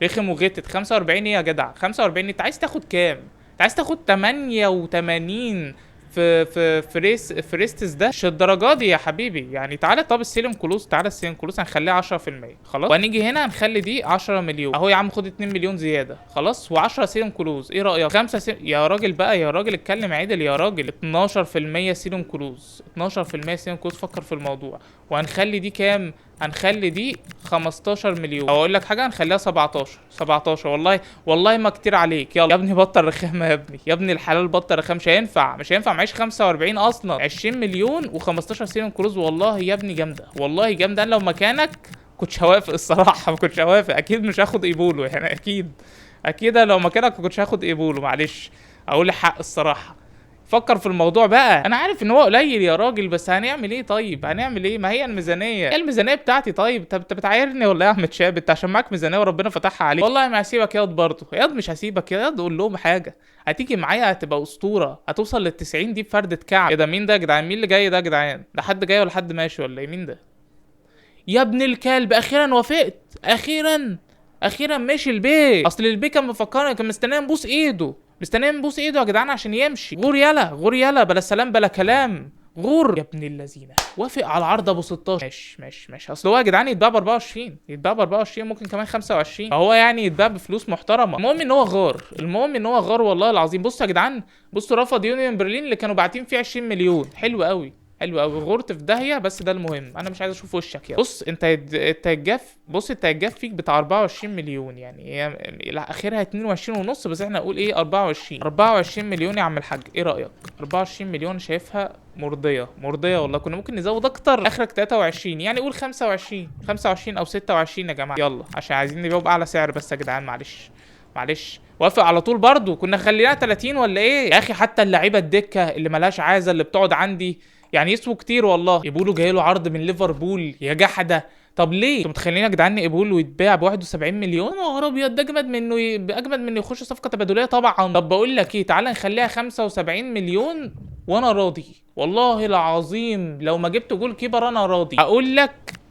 رخم وغتت. 45 ايه يا جدع؟ 45 انت عايز تاخد كام؟ انت عايز تاخد 88 في في فريستس؟ ده مش الدرجة دي يا حبيبي يعني. تعالى طب ال selling clause، تعالى ال selling clause هنخليها 10%، خلاص. وهنيجي هنا هنخلي دي 10 مليون اهو يا عم، خد 2 مليون زيادة خلاص، و10 selling clause. ايه رايك؟ 5 يا راجل بقى، يا راجل اتكلم عدل يا راجل. 12% selling clause، 12% selling clause، فكر في الموضوع. وهنخلي دي كام؟ هنخلي دي 15 مليون، او اقول لك حاجة هنخليها 17، 17 والله والله ما كتير عليك. يلا يا ابني بطل رخامه يا ابني، يا ابني الحلال بطل رخامه، مش هينفع، مش هينفع، معيش 45 اصلا. 20 مليون و15 selling clause، والله يا ابني جامدة، والله جامدة. انا لو مكانك كنتش هوافق الصراحة، ما كنتش هوافق اكيد، مش هاخد ايبولو يعني، اكيد اكيد لو مكانك ما كنتش هاخد ايبولو، معلش اقول الحق الصراحة. فكر في الموضوع بقى، انا عارف ان هو قليل يا راجل، بس هنعمل ايه طيب؟ هنعمل ايه؟ ما هي الميزانية، ايه الميزانية بتاعتي؟ طيب انت بتعايرني ولا ايه يا احمد شاب؟ انت عشان معاك ميزانية وربنا فتحها عليك. والله ما هسيبك ياض، برضه ياض مش هسيبك ياض، قول لهم حاجة، هتيجي معايا هتبقى اسطورة، هتوصل لل 90 دي بفردة كعب. ايه ده؟ مين ده يا جدعان؟ مين اللي جاي ده يا جدعان؟ ده حد جاي ولا حد ماشي ولا ايه؟ مين ده يا ابن الكلب؟ اخيرا وافقت، اخيرا اخيرا مشي البيت. اصل البيت كان مفكرنا، كان مستنيه نبوس ايده، مستنيه نبوس ايده يا جدعان عشان يمشي. غور يلا، غور يلا، بلا سلام بلا كلام، غور يا ابن اللذينه. وافق على العرض ابو 16. ماشي ماشي ماشي. اصل هو يا جدعان يتباع ب 24، يتباع ب 24، ممكن كمان 25، فهو يعني يتباع بفلوس محترمه. المهم ان هو غار، المهم ان هو غار والله العظيم. بصوا يا جدعان، بصوا رفض يونيون برلين اللي كانوا باعتين فيه 20 مليون. حلو قوي، حلو قوي، غرت في داهية، بس ده المهم، انا مش عايز اشوف وشك يعني. بص انت هيتجف، بص انت هيتجف فيك بتاع 24 مليون يعني، هي اخرها 22 ونص، بس احنا نقول ايه 24، 24 مليون يا عم الحاج. ايه رايك؟ 24 مليون شايفها مرضية، مرضية والله. كنا ممكن نزود اكتر، اخرك 23 يعني، قول 25، 25 او 26 يا جماعة، يلا عشان عايزين نبيعه باعلى سعر بس يا جدعان، معلش معلش. وافق على طول برضو، كنا خليناها 30 ولا ايه يا اخي؟ حتى اللعيبة الدكة اللي ملهاش عازة اللي بتقعد عندي يعني يسووا كتير والله. ايبولو جاي له عرض من ليفربول يا جحده، طب ليه؟ انتوا متخيلين يا جدعان ايبولو يتباع ب 71 مليون؟ يا نهار ابيض، ده اجمد منه اجمد من يخش صفقة تبادليه طبعا. طب بقول لك ايه، تعالى نخليها 75 مليون وانا راضي والله العظيم. لو ما جبت goalkeeper انا راضي.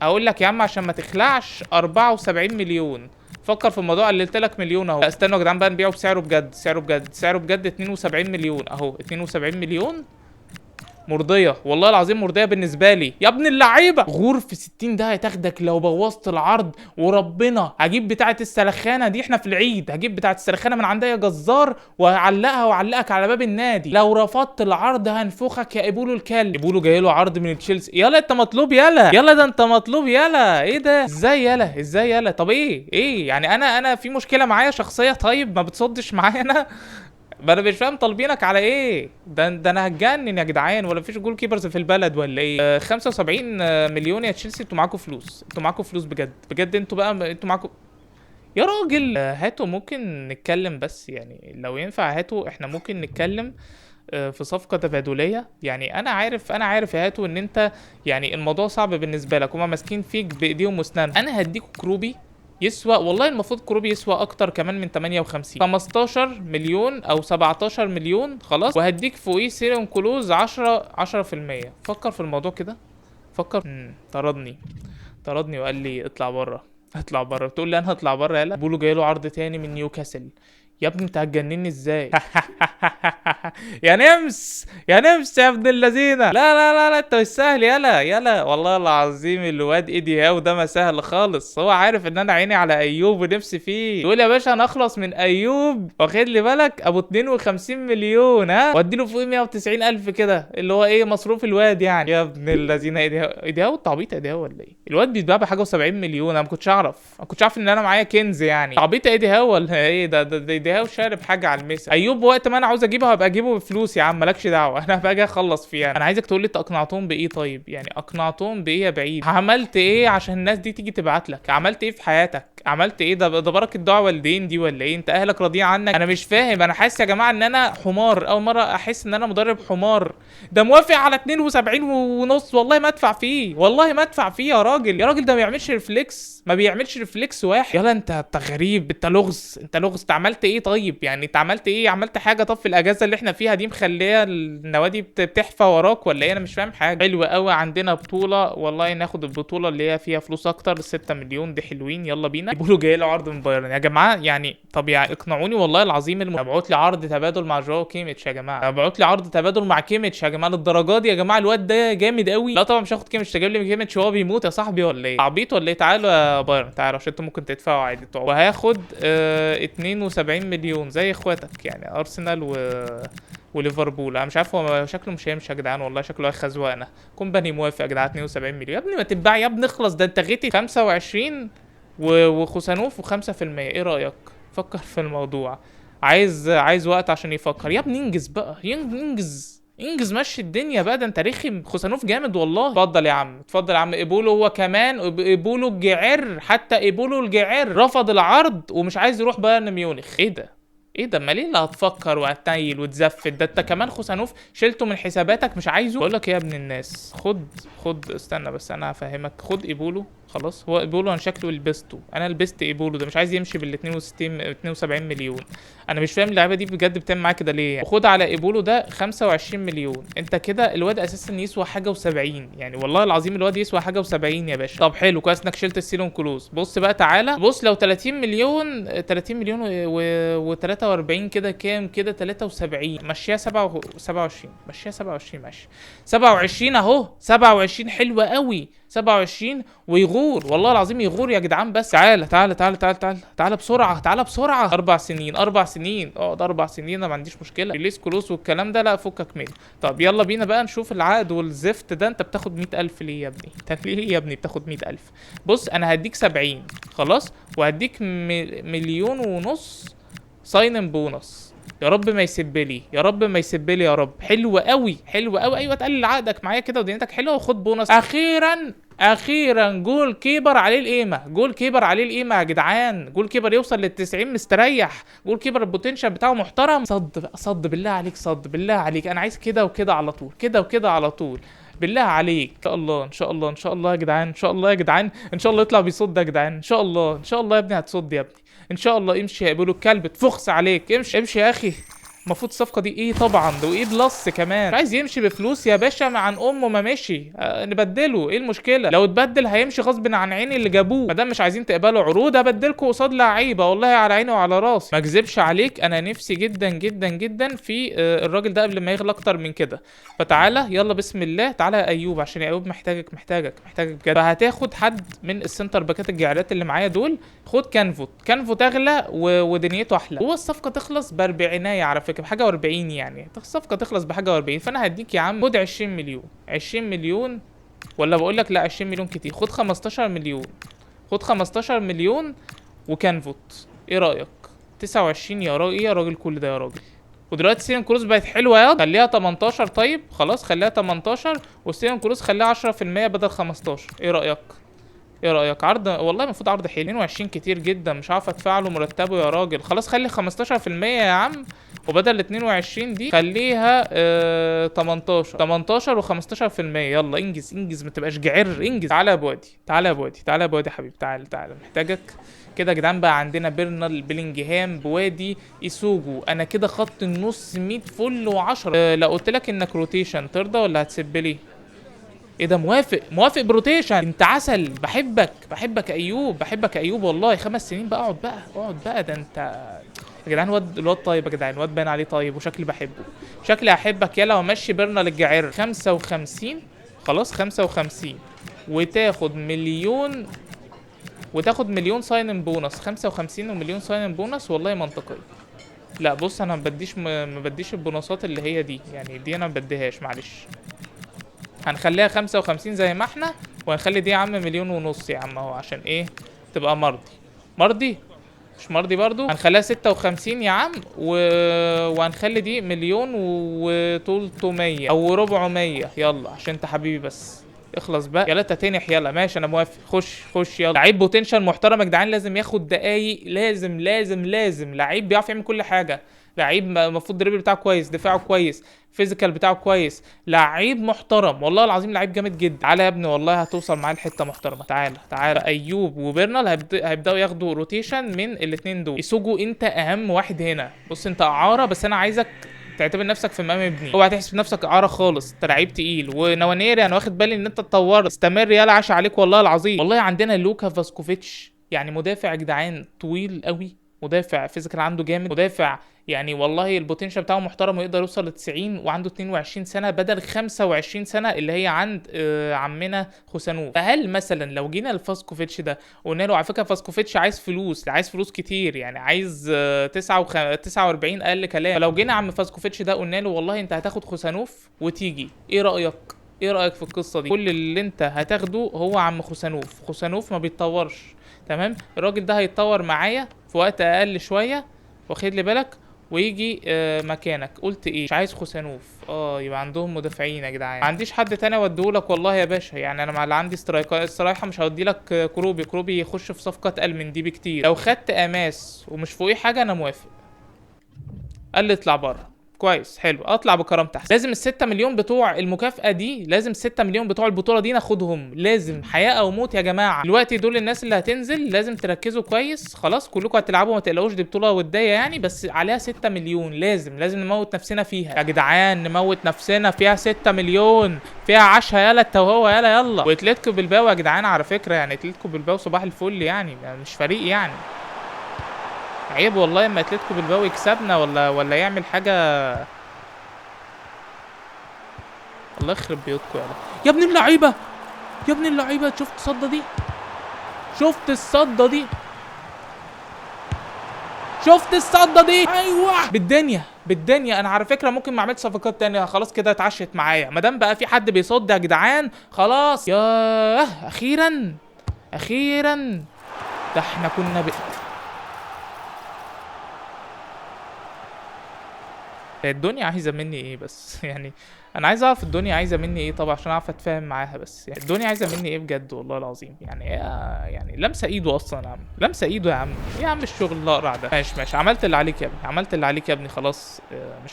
اقول لك يا عم عشان ما تخلعش 74 مليون. فكر في الموضوع، قللت لك مليون اهو. استنوا يا جدعان بقى نبيعه بسعره بجد، سعره بجد، سعره بجد 72 مليون اهو، 72 مليون مرضية والله العظيم، مرضية بالنسبة لي يا ابن اللعيبة. غور في 60 ده هتاخدك لو بوظت العرض وربنا. هجيب بتاعه السلخانه دي، احنا في العيد، هجيب بتاعه السلخانه من عندها يا جزار وهعلقها وأعلقك على باب النادي. لو رفضت العرض هنفخك يا ايبولو الكلب. ايبولو جاي له عرض من تشيلسي، يلا انت مطلوب، يلا يلا ده انت مطلوب، يلا. ايه ده؟ ازاي يلا؟ ازاي يلا؟ طب ايه يعني؟ انا في مشكلة معايا شخصية؟ طيب ما بتصدش معايا انا؟ ما انا مش فاهم طالبينك على ايه؟ ده انا هتجنن يا جدعان، ولا مفيش goalkeepers في البلد ولا ايه؟ 75 مليون يا تشيلسي، انتوا معاكم فلوس، انتوا معاكم فلوس بجد بجد، انتوا بقى انتوا معاكم يا راجل. هاتوا، ممكن نتكلم بس يعني لو ينفع هاتوا، احنا ممكن نتكلم. في صفقة تبادليه؟ يعني انا عارف يا هاتو ان انت يعني الموضوع صعب بالنسبة لك، هما ماسكين فيك بايديهم واسنانهم. انا هديكوا كروبي يسوى، والله المفروض كروبي يسوى اكتر كمان من 58، 15 مليون او 17 مليون خلاص، وهديك فوقيه sell-on clause 10%. فكر في الموضوع كده، فكر. طردني وقال لي اطلع بره، اطلع بره. تقول لي انا هطلع بره؟ يلا. بيقولوا جاي له عرض تاني من نيوكاسل. يا ابني انت هتجنني ازاي؟ يا نمس، يا نمس يا ابن اللذينه. لا لا لا لا، انت مش سهل. يلا يلا، والله العظيم الواد ايدي هاو ده ما سهل خالص. هو عارف ان انا عيني على ايوب ونفسي فيه. يقول يا باشا انا اخلص من ايوب، واخد لي بالك ابو 52 مليون، ها، وادي له فوق 190 الف كده، اللي هو ايه مصروف الواد يعني. يا ابن اللذينه، ايدي هاو، ايدي هاو التعبيط، ايدي هاو ولا ايه؟ الواد بيتباع بحاجة و70 مليون. انا ما كنتش اعرف ان انا معايا كنز يعني. تعبيط ايدي هاو ولا ايه؟ ده هاو شارب حاجة على الميسا. ايوب وقت ما انا عاوز اجيبها هبقى اجيبه بفلوس يا عم، مالكش دعوه، انا هبقى اجي اخلص فيها. انا عايزك تقول لي انت اقنعتهم بايه طيب؟ يعني اقنعتهم بايه يا بعيد؟ عملت ايه عشان الناس دي تيجي تبعت لك؟ عملت ايه في حياتك؟ عملت ايه؟ ده بركة دعوه والدين دي ولا ايه؟ انت اهلك راضيين عنك؟ انا مش فاهم. انا حاسس يا جماعة ان انا حمار، اول مرة احس ان انا مدرب حمار. ده موافق على 72 ونص، والله ما ادفع فيه، والله ما ادفع فيه يا راجل، يا راجل. ده ما بيعملش reflex، ما بيعملش reflex واحد. يلا انت غريب، انت لغز، انت لغز. انت عملت ايه طيب؟ يعني انت عملت ايه؟ عملت حاجة؟ طب في الاجازة اللي احنا فيها دي مخليه النوادي بتحفى وراك ولا ايه؟ انا مش فاهم حاجة. حلو قوي، عندنا بطوله، والله ناخد البطولة اللي هي فيها فلوس اكتر، 6 مليون دي حلوين، يلا بينا. بيقولوا جاي له عرض من بايرن يا جماعة، يعني طب يعني اقنعوني والله العظيم. ابعت لي عرض تبادل مع جواو كيميتش يا جماعة، ابعت لي عرض تبادل مع كيميتش يا جماعة. للدرجة دي يا جماعة الواد ده جامد قوي؟ لا طبعا مش هاخد كيميتش، تجيب لي كيميتش وهو بيموت يا صاحبي ولا ايه؟ عبيط ولا ايه؟ تعالوا يا بايرن، تعالوا عشان انتوا ممكن تدفعوا عادي. وهاخد 72 مليون زي اخواتك يعني، ارسنال وليفربول. انا مش عارف هو شكله مش هيمشي يا جدعان، والله شكله هيخزوقنا. كومباني موافق يا جدعان 72 مليون. يا ابني ما تتباع يا ابني، اخلص، ده انت غيتي 25 وخسانوف و5%. ايه رايك؟ فكر في الموضوع، عايز وقت عشان يفكر. يا ابني انجز بقى، انجز انجز، مشي الدنيا بقى، ده انت رخم. خوسانوف جامد والله. اتفضل يا عم، اتفضل يا عم. ايبولو هو كمان، ايبولو الجعر، حتى ايبولو الجعر رفض العرض ومش عايز يروح بايرن ميونخ. ايه ده؟ ايه ده؟ ما ليه اللي هتفكر وهتنيل وتزفت؟ ده انت كمان خوسانوف شلته من حساباتك مش عايزه. بقول لك ايه يا ابن الناس، خد استنى بس انا هفهمك. خد ايبولو خلاص، هو ايبولو انا شكله لبسته، انا لبست ايبولو ده، مش عايز يمشي بال 62 72 مليون. انا مش فاهم اللعيبة دي بجد بتعمل معاك كده ليه. وخد على ايبولو ده 25 مليون. انت كده الواد اساسا يسوى حاجة و70 يعني، والله العظيم الواد يسوى حاجة و70 يا باشا. طب حلو كويس انك شلت ال sell-on clause. بص بقى تعالى بص، لو 30 مليون، 30 مليون و43 كده كام كده؟ 73. مشيها 27، مشيها 27، ماشي 27 اهو، 27 حلوة قوي، 27 ويغور والله العظيم يغور يا جدعان. بس تعالى تعالى تعالى تعالى تعالى تعالى بسرعة، تعالى بسرعة. 4 سنين، 4 سنين، ده 4 سنين، انا ما عنديش مشكلة. release clause والكلام ده لا فكك منه. طب يلا بينا بقى نشوف العقد والزفت ده. انت بتاخد 100,000 ليه يا ابني؟ انت ليه يا ابني بتاخد 100,000؟ بص انا هديك 70 خلاص، وهديك 1.5 مليون sign bonus. يا رب ما يسبلي، يا رب ما يسبلي يا رب. حلو قوي، حلو قوي. ايوه تقلل عقدك معايا كده ودنيتك حلوة، وخد بونص. اخيرا اخيرا goalkeeper عليه القيمة، goalkeeper عليه القيمة يا جدعان. goalkeeper يوصل لل90 مستريح، goalkeeper ال potential بتاعه محترم. صد بقى، صد بالله عليك، صد بالله عليك. انا عايز كده وكده على طول، كده وكده على طول، بالله عليك. ان شاء الله ان شاء الله ان شاء الله يا جدعان، ان شاء الله يا جدعان، ان شاء الله يطلع بيصد يا جدعان، ان شاء الله ان شاء الله يا ابني هتصد يا ابني ان شاء الله. امشي يا ابو الكلب، تفخس عليك، امشي امشي يا اخي. المفروض الصفقة دي ايه طبعا، ده وايه plus كمان. مش عايز يمشي بفلوس يا باشا، عن امه ما مشي. نبدله، ايه المشكلة؟ لو اتبدل هيمشي غصب عن عيني اللي جابوه. ما دام مش عايزين تقبلوا عروض ابدلكم قصاد لعيبة، والله على عيني وعلى راسي. ما اكذبش عليك، انا نفسي جدا جدا جدا في الراجل ده قبل ما يغلى اكتر من كده. فتعالى يلا بسم الله، تعالى يا ايوب، عشان ايوب محتاجك محتاجك محتاجك بجد. فهتاخد حد من ال center باكات الجعلات اللي معايا دول. خد كانفوت، كانفوت اغلى ودنيته احلى. هو الصفقة تخلص باربعينايه على فكرة، بحاجة و40 يعني، الصفقة تخلص بحاجة و40. فانا هديك يا عم، خد 20 مليون، 20 مليون، ولا بقول لك لا 20 مليون كتير، خد 15 مليون، خد 15 مليون وكانفوت. ايه رايك؟ 29 يا راجل، ايه يا راجل كل ده يا راجل؟ ودلوقتي sell-on clause بقت حلوة يا، خليها 18. طيب خلاص خليها 18، وال sell-on clause خليها 10% بدل 15. ايه رايك؟ ايه رايك؟ عرض والله المفروض عرض حلو. 22 كتير جدا، مش عارف ادفع له مرتبه يا راجل. خلاص خلي 15% يا عم، وبدل 22 دي خليها 18، 18 و15%. يلا انجز انجز، ما تبقاش جعر، انجز. تعالى يا بوادي، تعالى يا بوادي، تعالى يا بوادي حبيبي، تعالى تعالى، محتاجك كده يا جدعان. بقى عندنا بيرنال، بلينجهام، بوادي، ايسوجو. انا كده خط النص 100 فل و10. لو قلت لك انك rotation ترضى ولا هتسب لي؟ ايه ده؟ موافق، موافق ب rotation. انت عسل، بحبك، بحبك ايوب، بحبك ايوب والله. 5 سنين بقى، اقعد بقى، اقعد بقى. ده انت يا جدعان الواد طيب يا جدعان، الواد باين عليه طيب وشكلي بحبه، شكلي هحبك. يلا ومشي بيرنال الجعر. 55 خلاص، 55 وتاخد مليون، وتاخد مليون sign bonus. 55 ومليون sign bonus، والله منطقية. لا بص، انا ما بديش البونصات اللي هي دي، يعني دي انا ما بديهاش، معلش. هنخليها 55 زي ما احنا، وهنخلي دي يا عم مليون ونص يا عم اهو، عشان ايه؟ تبقى مرضي. مرضي؟ مش مرضي برضو. هنخليها 56 يا عم، وهنخلي دي مليون وتلتمية او 400. يلا عشان انت حبيبي بس، اخلص بقى. يلا انت تنح، يلا ماشي انا موافق، خش خش يلا. لعيب potential محترم يا جدعان، لازم ياخد دقايق، لازم لازم لازم. لعيب بيعرف يعمل كل حاجة، لعيب المفروض dribble بتاعه كويس، دفاعه كويس، physical بتاعه كويس، لعيب محترم والله العظيم، لعيب جامد جدا. تعالى يا ابني والله هتوصل معاه لحته محترمه. تعالى تعالى. ايوب وبيرنال هيبداوا ياخدوا rotation من الاثنين دول. ايسوجو انت اهم واحد هنا، بص انت اعاره بس انا عايزك تعتبر نفسك في مقام ابني، اوعى تحسب نفسك اعاره خالص، انت لعيب تقيل. ونوانيري انا واخد بالي ان انت اتطورت، استمر يلا، عاش عليك والله العظيم. والله عندنا لوكا فاسكوفيتش، يعني مدافع يا جدعان طويل قوي، مدافع physical عنده جامد، مدافع يعني والله ال potential بتاعه محترم ويقدر يوصل ل 90، وعنده 22 سنة بدل 25 سنة اللي هي عند عمنا خوسانوف. فهل مثلا لو جينا لفاسكوفيتش ده وقلنا له على فكرة فاسكوفيتش عايز فلوس، عايز فلوس كتير، يعني عايز 49 اقل كلام، فلو جينا عم فاسكوفيتش ده قلنا له والله انت هتاخد خوسانوف وتيجي، ايه رايك؟ ايه رايك في القصة دي؟ كل اللي انت هتاخده هو عم خوسانوف، خوسانوف ما بيتطورش، تمام؟ الراجل ده هيتطور معايا في وقت اقل شوية، واخد لي بالك، ويجي مكانك. قلت ايه؟ مش عايز خوسانوف. يبقى عندهم مدافعين يا جدعان. ما عنديش حد تاني اوديهولك والله يا باشا، يعني انا مع اللي عندي الصراحة مش هودي لك كروبي، كروبي يخش في صفقة اتقل من دي بكتير. لو خدت اماس ومش فوقيه حاجة انا موافق. قال لي اطلع بره. كويس، حلو، اطلع بكرامتي احسن. لازم ال6 مليون بتوع المكافأة دي، لازم 6 مليون بتوع البطولة دي ناخدهم، لازم، حياة او موت يا جماعة. دلوقتي دول الناس اللي هتنزل لازم تركزوا كويس، خلاص كلكم هتلعبوا ما تقلقوش، دي بطولة ودية يعني، بس عليها 6 مليون، لازم لازم نموت نفسنا فيها يا جدعان، نموت نفسنا فيها. 6 مليون فيها عشا، يلا انت وهو، يلا يلا. واتلتيكو بالباو يا جدعان على فكرة، يعني اتلتيكو بالباو صباح الفل، يعني مش فريق يعني عيب والله اما اتلتيكو بالباو يكسبنا ولا يعمل حاجة. الله يخرب بيوتكم يا يا ابن اللعيبة، يا ابن اللعيبة. شفت الصده دي؟ شفت الصده دي؟ شفت الصده دي؟ ايوه بالدنيا بالدنيا. انا على فكرة ممكن ما اعملش صفقات تانية، خلاص كده اتعشت معايا، ما دام بقى في حد بيصد يا جدعان خلاص. ياه اخيرا اخيرا، ده احنا كنا الدنيا عايزه مني ايه بس؟ يعني انا عايز اعرف الدنيا عايزه مني ايه طبعا عشان اعرف اتفاهم معاها، بس يعني الدنيا عايزه مني ايه بجد والله العظيم. يعني يعني لمسه ايده اصلا يا عم، لمسه ايده يا عم، ايه يا عم الشغل الاقرع ده؟ ماشي ماشي، عملت اللي عليك يا ابني، عملت اللي عليك يا ابني، خلاص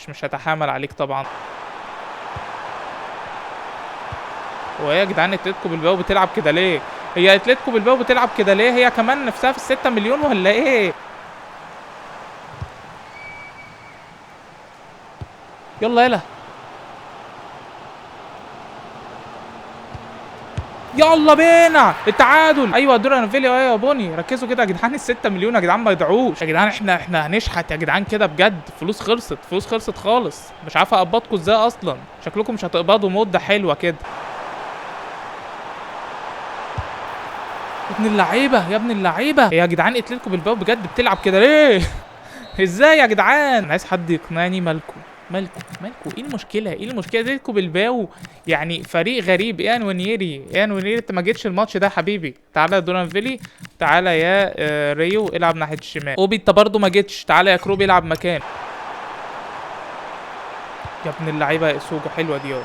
مش هتحامل عليك طبعا. هو ايه يا جدعان اتلتيكو بالباو بتلعب كده ليه؟ هي اتلتيكو بالباو بتلعب كده ليه؟ هي كمان نفسها في 6 مليون ولا ايه؟ يلا يلا يلا بينا التعادل. ايوه دورانفيلي، ايوه يا بوني، ركزوا كده يا جدعان، ال6 مليون يا جدعان ما يضيعوش يا جدعان، احنا هنشحت يا جدعان كده بجد. فلوس خلصت، فلوس خلصت خالص، مش عارف اقبضكم ازاي اصلا، شكلكم مش هتقبضوا مده حلوة كده. يا ابن اللعيبة يا ابن اللعيبة يا جدعان، اتلتيكو بالباو بجد بتلعب كده ليه؟ ازاي يا جدعان؟ انا عايز حد يقنعني، مالكم مالكم مالكم، ايه المشكلة؟ ايه المشكلة؟ اتلتيكو بالباو يعني فريق غريب. ايه نونيري؟ ايه نونيري؟ انت ما جيتش الماتش ده حبيبي. تعالى يا دورانفيلي، تعالى يا ريو العب ناحية الشمال. اوبي انت برضه ما جيتش، تعالى يا كروبي العب مكان. يا ابن اللعيبة يا سوجو، حلوة دي اهو.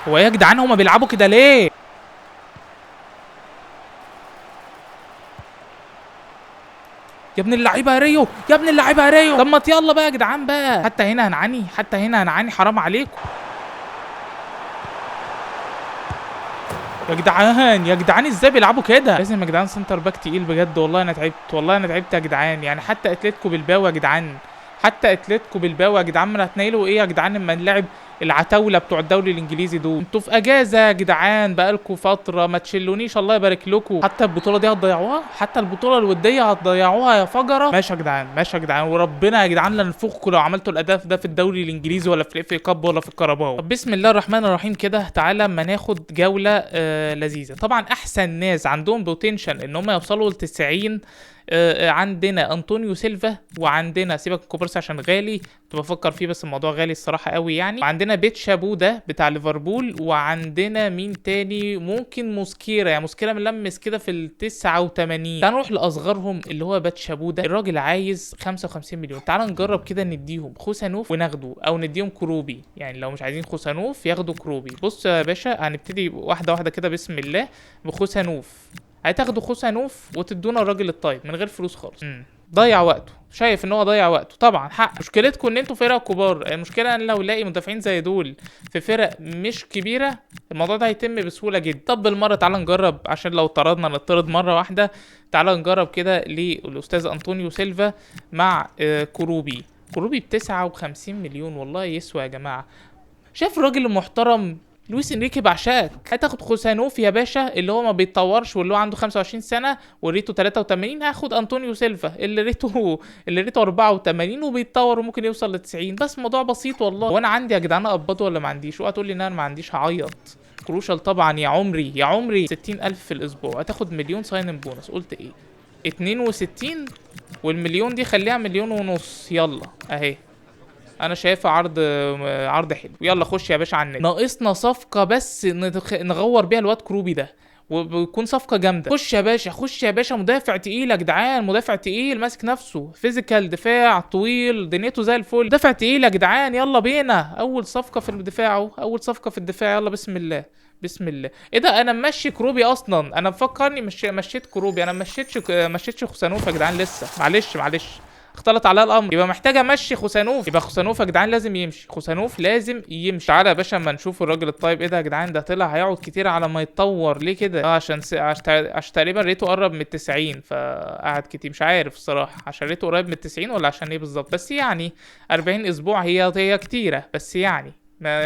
هو ايه يا جدعان هما بيلعبوا كده ليه؟ يا ابن اللعيبة يا ريو، يا ابن اللعيبة يا ريو. طب ما يلا بقى يا جدعان بقى، حتى هنا هنعاني، حتى هنا هنعاني، حرام عليكم يا جدعان. يا جدعان ازاي بيلعبوا كده؟ لازم يا جدعان center back تقيل بجد. والله انا تعبت، والله انا تعبت يا جدعان. يعني حتى اتلتيكو بالباو يا جدعان، حتى اتلتيكو بالباو يا جدعان، ما هتنيلوا ايه يا جدعان اما نلعب العتاوله بتوع الدوري الانجليزي دول؟ انتوا في اجازه يا جدعان بقالكوا فترة، ما تشلونيش الله يبارك لكم. حتى البطولة دي هتضيعوها، حتى البطولة الودية هتضيعوها يا فجره. ماشي يا جدعان، ماشي يا جدعان، وربنا يا جدعان لا ننفخكم لو عملتوا الاداء ده في الدوري الانجليزي ولا في ال FA Cup ولا في الكاراباو. طب بسم الله الرحمن الرحيم كده، تعالى اما ناخد جولة لذيذة. طبعا احسن ناس عندهم potential ان هم يوصلوا ل 90 عندنا انطونيو سيلفا، وعندنا سيبك كوبرس عشان غالي، كنت بفكر فيه بس الموضوع غالي الصراحة قوي يعني. وعندنا بيتشابو ده بتاع ليفربول، وعندنا مين تاني؟ ممكن موسكيرا، يعني موسكيرا ملمس كده في ال 89. تعال نروح لاصغرهم اللي هو باتشابو ده، الراجل عايز 55 مليون. تعال نجرب كده نديهم خوسانوف وناخده، او نديهم كروبي، يعني لو مش عايزين خوسانوف ياخدوا كروبي. بص يا باشا هنبتدي واحدة واحدة كده بسم الله بخوسانوف. هتاخدوا خوسانوف وتدونا الراجل الطيب من غير فلوس خالص. ضيع وقته، شايف ان هو ضيع وقته طبعا حق. مشكلتكم ان انتوا فرق كبار، المشكلة ان لو لاقي مدافعين زي دول في فرق مش كبيرة الموضوع ده هيتم بسهولة جدا. طب بالمرة تعالى نجرب، عشان لو طردنا نطرد مرة واحدة. تعالى نجرب كده للاستاذ انطونيو سيلفا مع كروبي. كروبي ب 59 مليون، والله يسوى يا جماعة. شايف الراجل المحترم لويس انريكي بعشقك. هتاخد خوسانوف يا باشا اللي هو ما بيتطورش واللي هو عنده 25 سنة وريته 83، هاخد انطونيو سيلفا اللي ريته 84 وبيتطور وممكن يوصل ل 90. بس موضوع بسيط والله. وانا عندي يا جدعان اقبضه ولا ما عنديش؟ اوعى تقول لي ان انا ما عنديش، هعيط. crucial طبعا يا عمري يا عمري. 60000 في الاسبوع، هتاخد مليون sign bonus. قلت ايه؟ 62، والمليون دي خليها مليون ونص. يلا اهي، انا شايفها عرض حلو. يلا خش يا باشا على النت. ناقصنا صفقة بس نغور بيها الواد كروبي ده، وبيكون صفقة جامدة. خش يا باشا، خش يا باشا. مدافع تقيل يا جدعان، مدافع تقيل ماسك نفسه، physical، دفاع طويل، دنيته زي الفل. مدافع تقيل يا جدعان، يلا بينا. اول صفقة في الدفاع اهو، اول صفقة في الدفاع. يلا بسم الله بسم الله. ايه ده؟ انا ممشي كروبي اصلا، انا مفكرني مشيت كروبي، انا مشيتش خوسانوف يا جدعان لسه. معلش معلش، اختلط عليا الامر. يبقى محتاج امشي خوسانوف، يبقى خوسانوف يا جدعان لازم يمشي، خوسانوف لازم يمشي. تعالى يا باشا اما نشوف الراجل الطيب. ايه ده يا جدعان؟ ده طلع هيقعد كتير على ما يتطور. ليه كده؟ عشان عشان تقريبا ريته قرب من 90 فقعد كتير، مش عارف الصراحة عشان ريته قريب من 90 ولا عشان ايه بالظبط، بس يعني 40 اسبوع هي كتيرة، بس يعني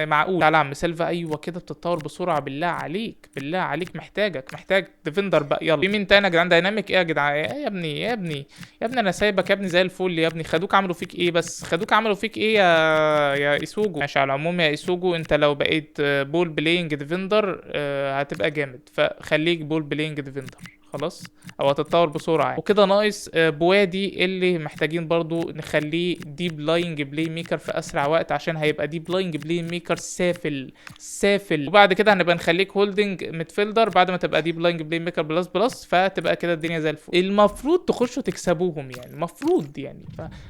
معقول. تعالى يا عم سيلفا، ايوه كده بتتطور بسرعة، بالله عليك بالله عليك، محتاجك، محتاج defender بقى. يلا في مين تاني يا جدعان؟ dynamic ايه يا جدعان؟ ايه يا ابني يا ابني يا ابني، انا سايبك يا ابني زي الفل يا ابني. خدوك عملوا فيك ايه بس؟ خدوك عملوا فيك ايه يا ايسوجو؟ ماشي، على العموم يا ايسوجو انت لو بقيت ball playing defender هتبقى جامد، فخليك ball playing defender خلاص، او هتتطور بسرعة يعني. وكده ناقص بوادي اللي محتاجين برضو نخليه deep lying playmaker في اسرع وقت، عشان هيبقى deep lying playmaker سافل سافل. وبعد كده هنبقى نخليك holding midfielder بعد ما تبقى deep lying playmaker plus plus، فتبقى كده الدنيا زي الفل. المفروض تخشوا تكسبوهم يعني، المفروض يعني.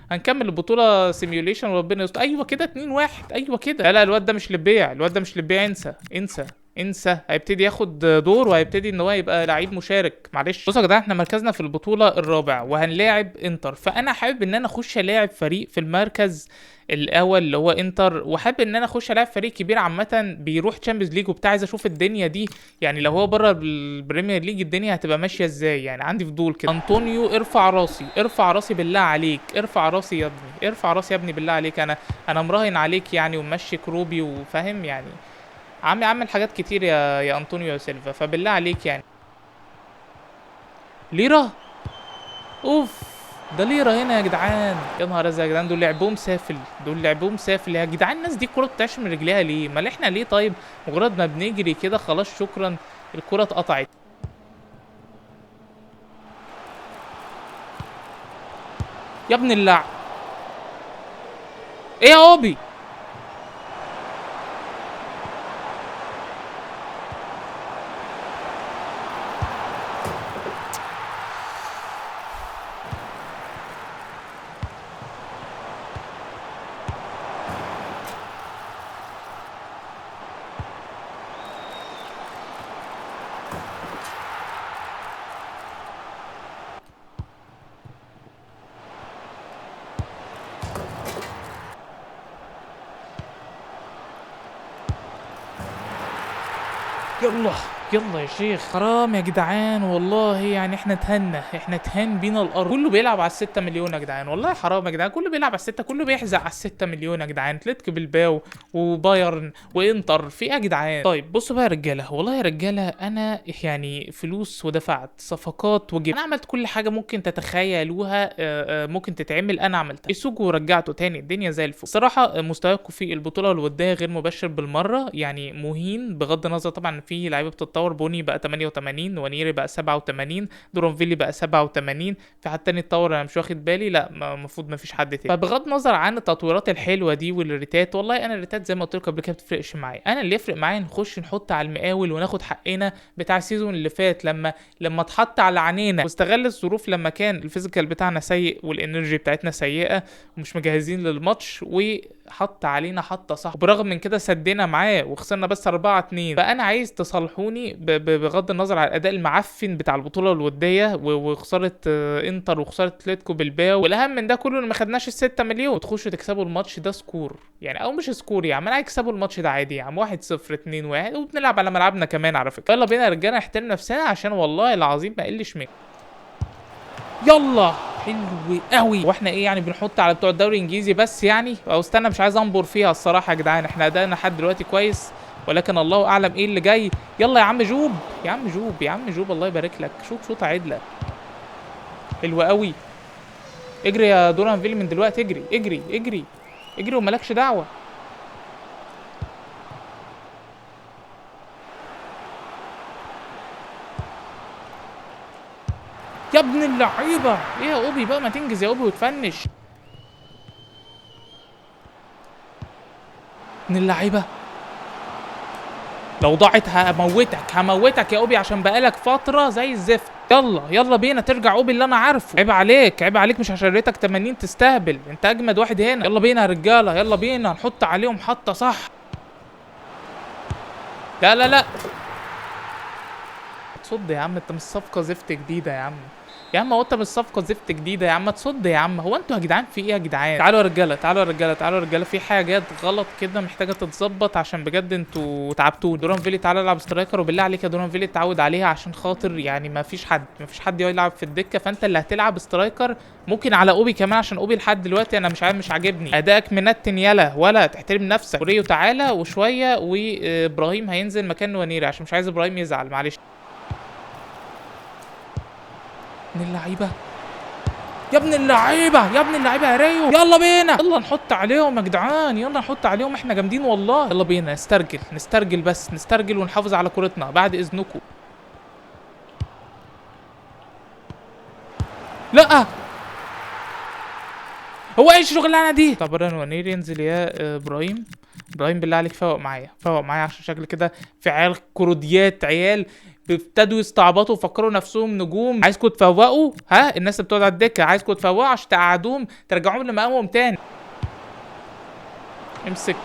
فهنكمل البطولة simulation وربنا يستر. ايوه كده 2-1، ايوه كده. لا لا، الواد ده مش للبيع، الواد ده مش للبيع، انسى انسى انسى. هيبتدي ياخد دور وهيبتدي ان هو يبقى لعيب مشارك. معلش بصوا يا جدعان، احنا مركزنا في البطولة الرابع وهنلاعب انتر، فانا حابب ان انا اخش الاعب فريق في المركز الاول اللي هو انتر، وحابب ان انا اخش العب فريق كبير عامة بيروح Champions League وبتاع. عايز اشوف الدنيا دي يعني، لو هو بره ال Premier League الدنيا هتبقى ماشية ازاي يعني، عندي فضول كده. انطونيو ارفع راسي، ارفع راسي بالله عليك، ارفع راسي يا ابني، ارفع راسي يا ابني بالله عليك. انا مراهن عليك يعني، ومشي كروبي وفاهم يعني، عم عامل حاجات كتير يا انطونيو سيلفا، فبالله عليك يعني. ليرة، اوف ده ليرة هنا يا جدعان، يا نهار ازرق يا جدعان، دول لعبهم سافل، دول لعبهم سافل يا جدعان. الناس دي الكورة بتعش من رجليها ليه؟ امال احنا ليه؟ طيب مجرد ما بنجري كده خلاص شكرا الكورة اتقطعت. يا ابن اللع، ايه يا اوبي؟ يلا يلا يا شيخ، حرام يا جدعان والله، يعني احنا اتهنا، احنا اتهان بينا الارض. كله بيلعب على 6 مليون يا جدعان، والله حرام يا جدعان، كله بيلعب على 6، كله بيحزق على 6 مليون يا جدعان. اتلتيكو بالباو وبايرن وانتر، في ايه يا جدعان؟ طيب بصوا بقى يا رجاله، والله يا رجاله انا يعني فلوس ودفعت صفقات وجبت، انا عملت كل حاجة ممكن تتخيلوها ممكن تتعمل، انا عملتها. السوق ورجعته تاني، الدنيا زي الفل. الصراحة مستواكم في البطولة الودية غير مبشر بالمرة، يعني مهين، بغض النظر طبعا في لعيبة بتتطور. بوني بقى 88، ونيري بقى 87، دورانفيلي بقى 87، في حد تاني اتطور انا مش واخد بالي؟ لا المفروض ما فيش حد تاني. فبغض النظر عن التطويرات الحلوة دي والريتات، والله انا الريتات زي ما قلت لكم قبل كده ما بتفرقش معايا. انا اللي يفرق معايا نخش نحط على المقاول وناخد حقنا بتاع ال season اللي فات، لما اتحط على عينينا واستغل الظروف لما كان ال physical بتاعنا سيء وال energy بتاعتنا سيئه ومش مجهزين للماتش، وحط علينا حطه صح، وبرغم من كده سدينا معاه وخسرنا بس 4-2. فانا عايز تصالحوني بغض النظر على الاداء المعفن بتاع البطولة الودية وخسارة انتر وخسارة اتلتيكو بالباو، والاهم من ده كله ان ما خدناش ال6 مليون. وتخشوا تكسبوا الماتش ده score يعني، او مش score يا عم، انا عايز تكسبوا الماتش ده عادي يا عم، 1-0 2-1، وبنلعب على ملعبنا كمان على فكرة. يلا بينا يا رجاله نحترم نفسنا، عشان والله العظيم ما اقلش منه. يلا حلو قوي. واحنا ايه يعني بنحط على بتوع الدوري الانجليزي بس يعني؟ او استنى، مش عايز انبر فيها الصراحة يا جدعان، احنا ادائنا لحد دلوقتي كويس، ولكن الله اعلم ايه اللي جاي. يلا يا عم جوب، يا عم جوب، يا عم جوب، الله يبارك لك، شوط شوطه عدله حلوة قوي. اجري يا دورانفيل من دلوقتي، اجري اجري اجري اجري ومالكش دعوه. يا ابن اللعيبة، ايه يا اوبي بقى، ما تنجز يا اوبي وتفنش. ابن اللعيبة، لو ضاعت هموتك، هموتك يا اوبي، عشان بقالك فترة زي الزفت. يلا يلا بينا، ترجع اوبي اللي انا عارفه. عيب عليك، عيب عليك، مش عشان ريتك 80 تستهبل، انت اجمد واحد هنا. يلا بينا يا رجاله، يلا بينا نحط عليهم حطه صح. لا لا لا، تصد يا عم، انت مش صفقة زفت جديدة يا عم، يا عم هو انت مش صفقة زفت جديدة يا عم، تصد يا عم. هو انتوا يا جدعان في ايه يا جدعان؟ تعالوا يا رجاله، تعالوا يا رجاله، تعالوا يا رجاله، في حاجات غلط كده محتاجه تتظبط، عشان بجد انتوا تعبتوا. دورانفيلي تعالى العب striker، وبالله عليك يا دورانفيلي اتعود عليها، عشان خاطر يعني ما فيش حد، ما فيش حد يلعب في الدكة، فانت اللي هتلعب striker. ممكن على اوبي كمان، عشان اوبي لحد دلوقتي انا مش عارف، مش عاجبني ادائك، منتن يلا، ولا تحترم نفسك. وريو تعالى وشوية، وابراهيم هينزل مكان ونيري، عشان مش عايز ابراهيم يزعل، معلش. ابن اللعيبة، يا ابن اللعيبة، يا ابن اللعيبة يا ريو، يلا بينا، يلا نحط عليهم يا جدعان، يلا نحط عليهم، احنا جامدين والله. يلا بينا نسترجل، نسترجل بس، نسترجل ونحافظ على كورتنا بعد اذنكم. لا هو ايه الشغلانة دي؟ طب ونيري انزل يا ابراهيم، ابراهيم بالله عليك فوق معايا، فوق معايا، عشان شكل كده في عيال كروديات، عيال ابتدوا يستعبطوا وفكروا نفسهم نجوم. عايزكم تفوقوا، ها الناس اللي بتقعد على الدكة، عايزكم تفوقوا عشان تقعدوهم، ترجعوهم لمقامهم تاني. امسك.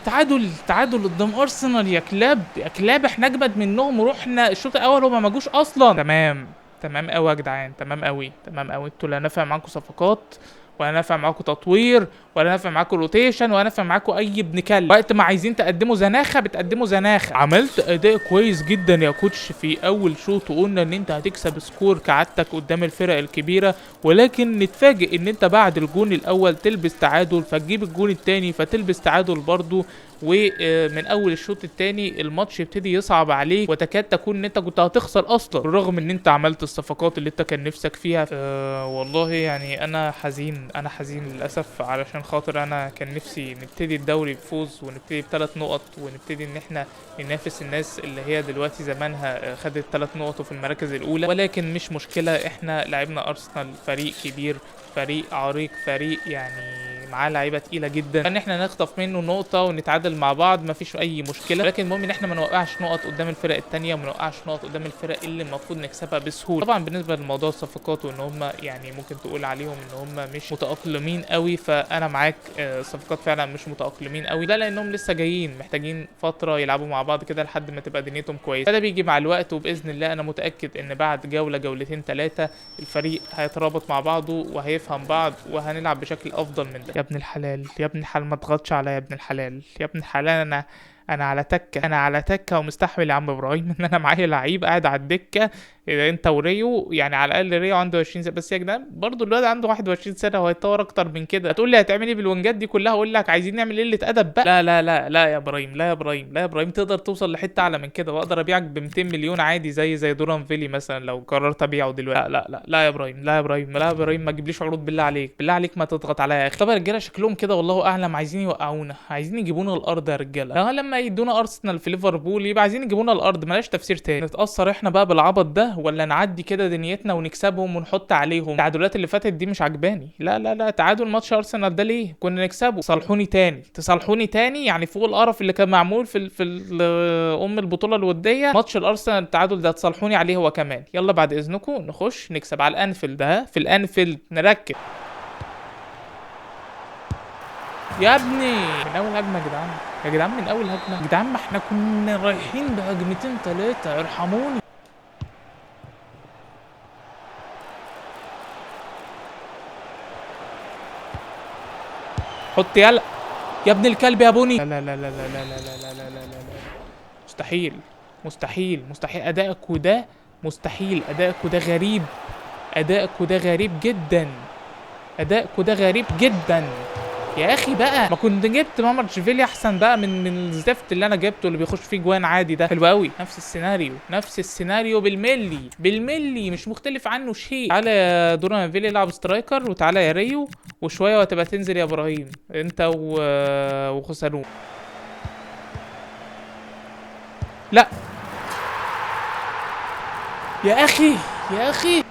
تعادل، تعادل قدام ارسنال يا كلاب، يا كلاب، احنا اجمد منهم، ورحنا الشوط الاول هما ما جوش اصلا. تمام تمام قوي يا جدعان، تمام قوي، تمام قوي. انتوا لا نافع معاكم صفقات، ولا نافع معاكم تطوير، ولا نافع معاكم rotation، ولا نافع معاكم اي ابن كلب. وقت ما عايزين تقدموا زناخه بتقدموا زناخه. عملت اداء كويس جدا يا coach في اول شوط، وقلنا ان انت هتكسب score كعادتك قدام الفرق الكبيرة، ولكن نتفاجئ ان انت بعد الجون الاول تلبس تعادل، فتجيب الجون الثاني فتلبس تعادل برضو، ومن اول الشوط الثاني الماتش يبتدي يصعب عليك، وتكاد تكون ان انت كنت هتخسر اصلا، بالرغم ان انت عملت الصفقات اللي انت كان نفسك فيها. والله يعني انا حزين، انا حزين للاسف، علشان خاطر انا كان نفسي نبتدي الدوري بفوز، ونبتدي ب3 نقط، ونبتدي ان احنا ننافس الناس اللي هي دلوقتي زمانها خدت 3 نقط وفي المراكز الاولى. ولكن مش مشكلة، احنا لعبنا ارسنال، فريق كبير، فريق عريق، فريق يعني معاه لعيبة تقيلة جدا، ان احنا نخطف منه نقطة ونتعادل مع بعض مفيش اي مشكلة. لكن المهم ان احنا ما نوقعش نقط قدام الفرق الثانية، وما نوقعش نقط قدام الفرق اللي المفروض نكسبها بسهولة. طبعا بالنسبة لموضوع الصفقات، وان هم يعني ممكن تقول عليهم ان هم مش متاقلمين قوي، فانا معاك، الصفقات فعلا مش متاقلمين قوي، ده لانهم لسه جايين، محتاجين فترة يلعبوا مع بعض كده لحد ما تبقى دنيتهم كويسة. فده بيجي مع الوقت، وباذن الله انا متاكد ان بعد جولة جولتين 3 الفريق هيترابط مع بعضه وهيفهم بعض، وهنلعب بشكل افضل من ده. يا ابن الحلال، يا ابن الحلال، ما تضغطش عليا يا ابن الحلال، يا ابن الحلال، انا على تكه، انا على تكه ومستحمل يا عم ابراهيم ان انا معايا لعيب قاعد على الدكة. اذا انت وريو يعني على الاقل ريو عنده 20 سنة بس يا جدعان، برضه الواد عنده 21 سنة وهيتطور اكتر من كده. هتقول لي هتعمل ايه بالونجات دي كلها؟ اقول لك عايزين نعمل قلة ادب بقى. لا لا لا لا يا ابراهيم، لا يا ابراهيم، لا يا ابراهيم، تقدر توصل لحته اعلى من كده، واقدر ابيعك ب 200 مليون عادي زي دوران فيلي مثلا لو قررت ابيعه دلوقتي. لا لا لا لا يا ابراهيم، لا يا ابراهيم، لا يا ابراهيم، ما تجيبليش عروض بالله عليك، بالله عليك ما تضغط عليا يا اخي. طب يا رجاله شكلهم كده والله اعلم عايزين يوقعونا، عايزين يجيبونا الارض يا رجاله. لما يدونا ارسنال في ليفربول يبقى عايزين يجيبونا الارض، ملاش تفسير تاني. نتاثر احنا بقى بالعبط ده ولا نعدي كده دنيتنا ونكسبهم ونحط عليهم؟ التعادلات اللي فاتت دي مش عجباني. لا لا لا، تعادل ماتش ارسنال ده ليه؟ كنا نكسبه. صالحوني تاني، تصالحوني تاني يعني فوق القرف اللي كان معمول في ام البطولة الودية ماتش الارسنال التعادل ده تصالحوني عليه هو كمان. يلا بعد اذنكم نخش نكسب على الانفيلد. ها في الانفيلد نركب يا ابني من اول هجمة يا جدعان، يا جدعان من اول هجمة يا جدعان، ما احنا كنا رايحين بهجمتين ثلاثة، ارحموني. حط يلا يا ابن الكلب يا بوني. لا لا لا لا لا لا لا لا لا لا لا، مستحيل مستحيل مستحيل، ادائك وده مستحيل، ادائك وده غريب، ادائك وده غريب جدا، ادائك وده غريب جدا يا اخي بقى. ما كنت جبت مامرتشفيلي احسن بقى من الزفت اللي انا جبته اللي بيخش فيه جوان عادي ده. حلو قوي، نفس السيناريو، نفس السيناريو بالملي بالملي، مش مختلف عنه شيء. تعالى يا دورانفيلي العب striker، وتعالى يا ريو، وشوية وهتبقى تنزل يا ابراهيم انت وخسانو. لا يا اخي، يا اخي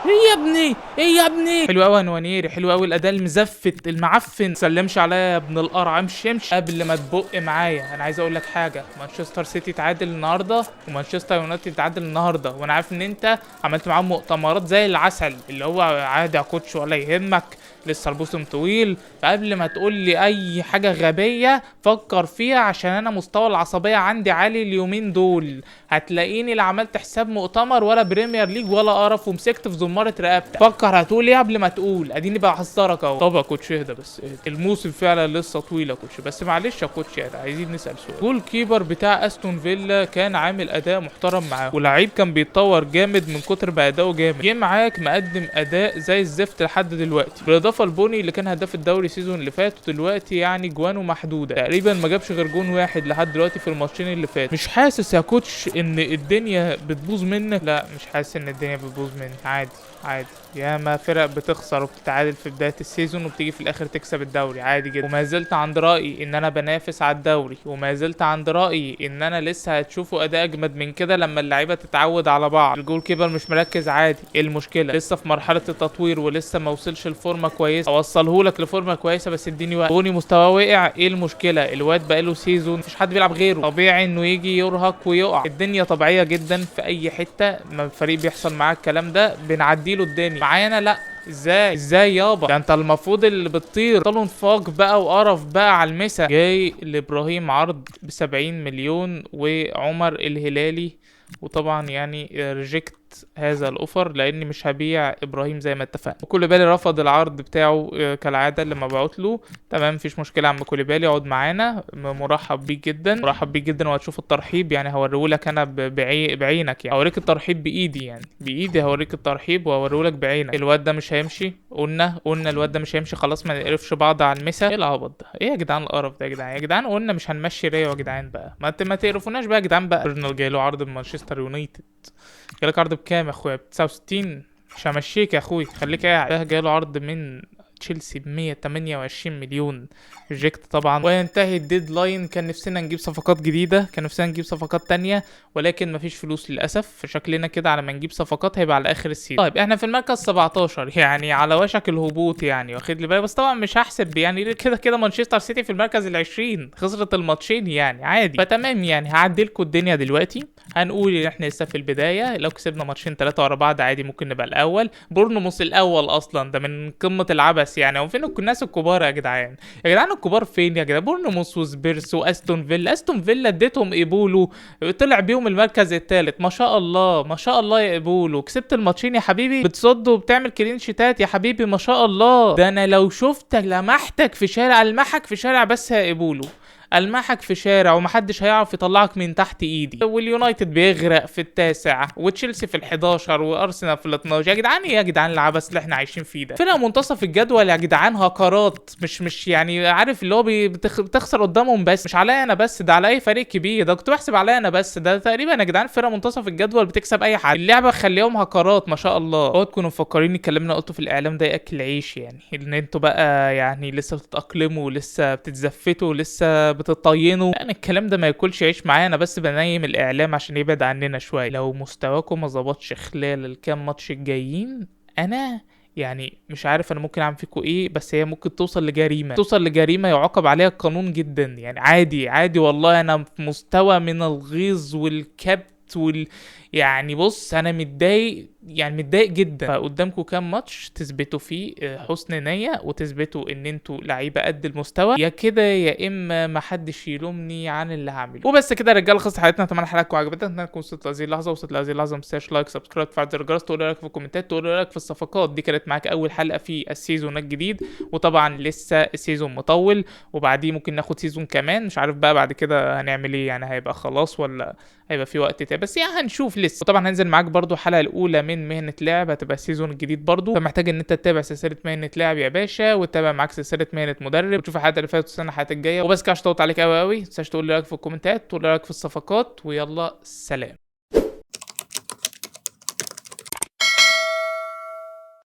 ايه يا ابني، ايه يا ابني. حلو قوي يا نوانيري، حلو قوي الاداء المزفت المعفن. سلمش عليا يا ابن القرع، امشي امشي قبل ما تبق معايا. انا عايز اقول لك حاجة، مانشستر سيتي تعادل النهارده ومانشستر يونايتد تعادل النهارده، وانا عارف ان انت عملت معاهم مؤتمرات زي العسل اللي هو عادي يا coach ولا يهمك لسه الموسم طويل. فقبل ما تقول لي اي حاجة غبية فكر فيها، عشان انا مستوى العصبية عندي عالي اليومين دول. هتلاقيني لا عملت حساب مؤتمر ولا Premier League ولا قرف، ومسكت في زماره رقبتك. فكر هتقول ايه قبل ما تقول، اديني بحذرك اهو. طب يا coach اهدى بس، اهدى، الموسم فعلا لسه طويل يا coach، بس معلش يا coach يعني عايزين نسال سؤال. goalkeeper بتاع استون فيلا كان عامل اداء محترم معاه، ولاعيب كان بيتطور جامد من كتر ما اداؤه جامد، جه معاك مقدم اداء زي الزفت لحد دلوقتي. بالاضافة لبوني اللي كان هداف الدوري season اللي فات، ودلوقتي يعني جوانه محدودة تقريبا، ما جابش غير جون واحد لحد دلوقتي في الماتشين اللي فات. مش حاسس يا coach ان الدنيا بتبوظ منك؟ لا مش حاسس ان الدنيا بتبوظ مني، عادي عادي، ياما فرق بتخسر وبتتعادل في بداية ال season وبتيجي في الاخر تكسب الدوري عادي جدا. وما زلت عند رايي ان انا بنافس على الدوري، وما زلت عند رايي ان انا لسه هتشوفوا اداء اجمد من كده لما اللعيبة تتعود على بعض. ال goalkeeper مش مركز عادي، ايه المشكلة؟ لسه في مرحلة التطوير ولسه ما وصلش لفورمه كويسة، اوصله لك لفورمه كويسة بس اديني وقت. بوني مستواه وقع، ايه المشكلة؟ الواد بقاله season مفيش حد بيلعب غيره، طبيعي انه يجي يرهق ويقع. الدنيا طبيعية جدا في اي حتة ما الفريق بيحصل معاه الكلام ده، بنعديله الدنيا. معانا لا، ازاي ازاي يابا؟ ده انت المفروض اللي بتطير. طالون فاق بقى وقرف بقى على المسا. جاي لابراهيم عرض ب 70 مليون وعمر الهلالي، وطبعا يعني reject هذا ال offer لاني مش هبيع ابراهيم زي ما اتفقنا. وكوليبالي رفض العرض بتاعه كالعادة اللي مبعوت له. تمام مفيش مشكلة يا عم كوليبالي، اقعد معانا، مرحب بيك جدا، مرحب بيك جدا، وهتشوف الترحيب يعني هوريهولك انا بعينك يعني، هوريك الترحيب بايدي يعني، بايدي هوريك الترحيب وهوريهولك بعينك. الواد ده مش هيمشي، قلنا الواد ده مش هيمشي خلاص، ما نقرفش بعض على المسا. ايه العبط ده؟ ايه يا جدعان القرف ده يا جدعان؟ يا جدعان قلنا مش هنمشي ريو يا جدعان بقى، ما تقرفوناش بقى يا جدعان بقى. ارنولد جاي له عرض من مانشستر يونايتد، جالك عرض بكام يا اخويا؟ ب 69. مش همشيك يا اخوي، خليك قاعد. ده جاله عرض من تشيلسي ب 128 مليون، reject طبعا. وينتهي ال deadline. كان نفسنا نجيب صفقات جديدة، كان نفسنا نجيب صفقات تانية، ولكن مفيش فلوس للاسف. فشكلنا كده على ما نجيب صفقات هيبقى على اخر ال season. طيب احنا في المركز 17 يعني على وشك الهبوط يعني، واخد لي بالك؟ بس طبعا مش هحسب يعني، كده كده مانشستر سيتي في المركز ال20 خسرت الماتشين يعني عادي، فتمام يعني. هعدلكوا الدنيا دلوقتي، هنقول ان احنا لسه في البداية، لو كسبنا ماتشين 3 ورا بعض عادي ممكن نبقى الاول. بورنموث الاول اصلا ده من قمة العبث عبث يعني. هو فين الناس الكبار يا جدعان؟ يا جدعان الكبار فين يا جدعان؟ بورنموث وسبيرس واستون فيلا، استون فيلا اديتهم ايبولو طلع بيهم المركز الثالث، ما شاء الله ما شاء الله يا ايبولو، كسبت الماتشين يا حبيبي، بتصد وبتعمل clean sheet ات يا حبيبي ما شاء الله. ده انا لو شفتك لمحتك في شارع، المحك في شارع بس يا ايبولو، المحك في شارع ومحدش هيعرف يطلعك من تحت ايدي. واليونايتد بيغرق في التاسع، وتشيلسي في ال11، وارسنال في ال12. يا جدعان ايه يا جدعان العبث اللي احنا عايشين فيه ده؟ فرقه منتصف الجدول يا جدعان، هكرات، مش يعني عارف اللي هو بتخسر قدامهم بس، مش عليا انا بس، ده على اي فريق كبير، ده كنت بحسب عليا انا بس، ده تقريبا يا جدعان فرقه منتصف الجدول بتكسب اي حد، اللعبة خليهم هكرات ما شاء الله. اوعوا تكونوا مفكرين الكلام اللي قلته في الاعلام ده ياكل عيش، يعني ان انتوا بقى يعني لسه بتتاقلموا ولسه بتتزفتوا ولسه بتطينوا، انا الكلام ده ما ياكلش عيش معايا، انا بس بنيم الاعلام عشان يبعد عننا شوية. لو مستواكم ما ظبطش خلال الكام ماتش الجايين، انا يعني مش عارف انا ممكن اعمل فيكم ايه، بس هي ممكن توصل لجريمة، توصل لجريمة يعاقب عليها القانون جدا يعني. عادي عادي والله، انا في مستوى من الغيظ والكبت يعني بص انا متضايق، يعني متضايق جدا. فقدامكم كام ماتش تثبتوا فيه حسن نية وتثبتوا ان انتوا لعيبة قد المستوى، يا كده يا اما محدش يلومني عن اللي هعمله. وبس كده يا رجاله، خلصت حلقتنا. اتمنى حلقتكم عجبتكم، اتمنى تكونوا وصلت لهذه اللحظة، وصلت لهذه اللحظة ما تنساش like، subscribe، تفعل زر الجرس، تقول رايك في الكومنتات، تقول رايك في الصفقات. دي كانت معاك اول حلقة في ال season الجديد، وطبعا لسه ال season مطول، وبعديه ممكن ناخد season كمان، مش عارف بقى بعد كده هنعمل ايه، يعني هيبقى خلاص ولا هيبقى في وقت تاني، بس يعني هنشوف لسه. وطبعا هنزل معاك برضو الحلقة الاولى من مهنة لاعب، هتبقى ال season الجديد برضو، فمحتاج ان انت تتابع سلسلة مهنة لاعب يا باشا، وتتابع معاك سلسلة مهنة مدرب، وتشوف الحلقات اللي فاتت والسنة الحلقات الجاية. وبس كده، عشان اطولت عليك قوي قوي، ما تنساش تقول لي رايك في الكومنتات، تقول لي رايك في الصفقات، ويلا سلام.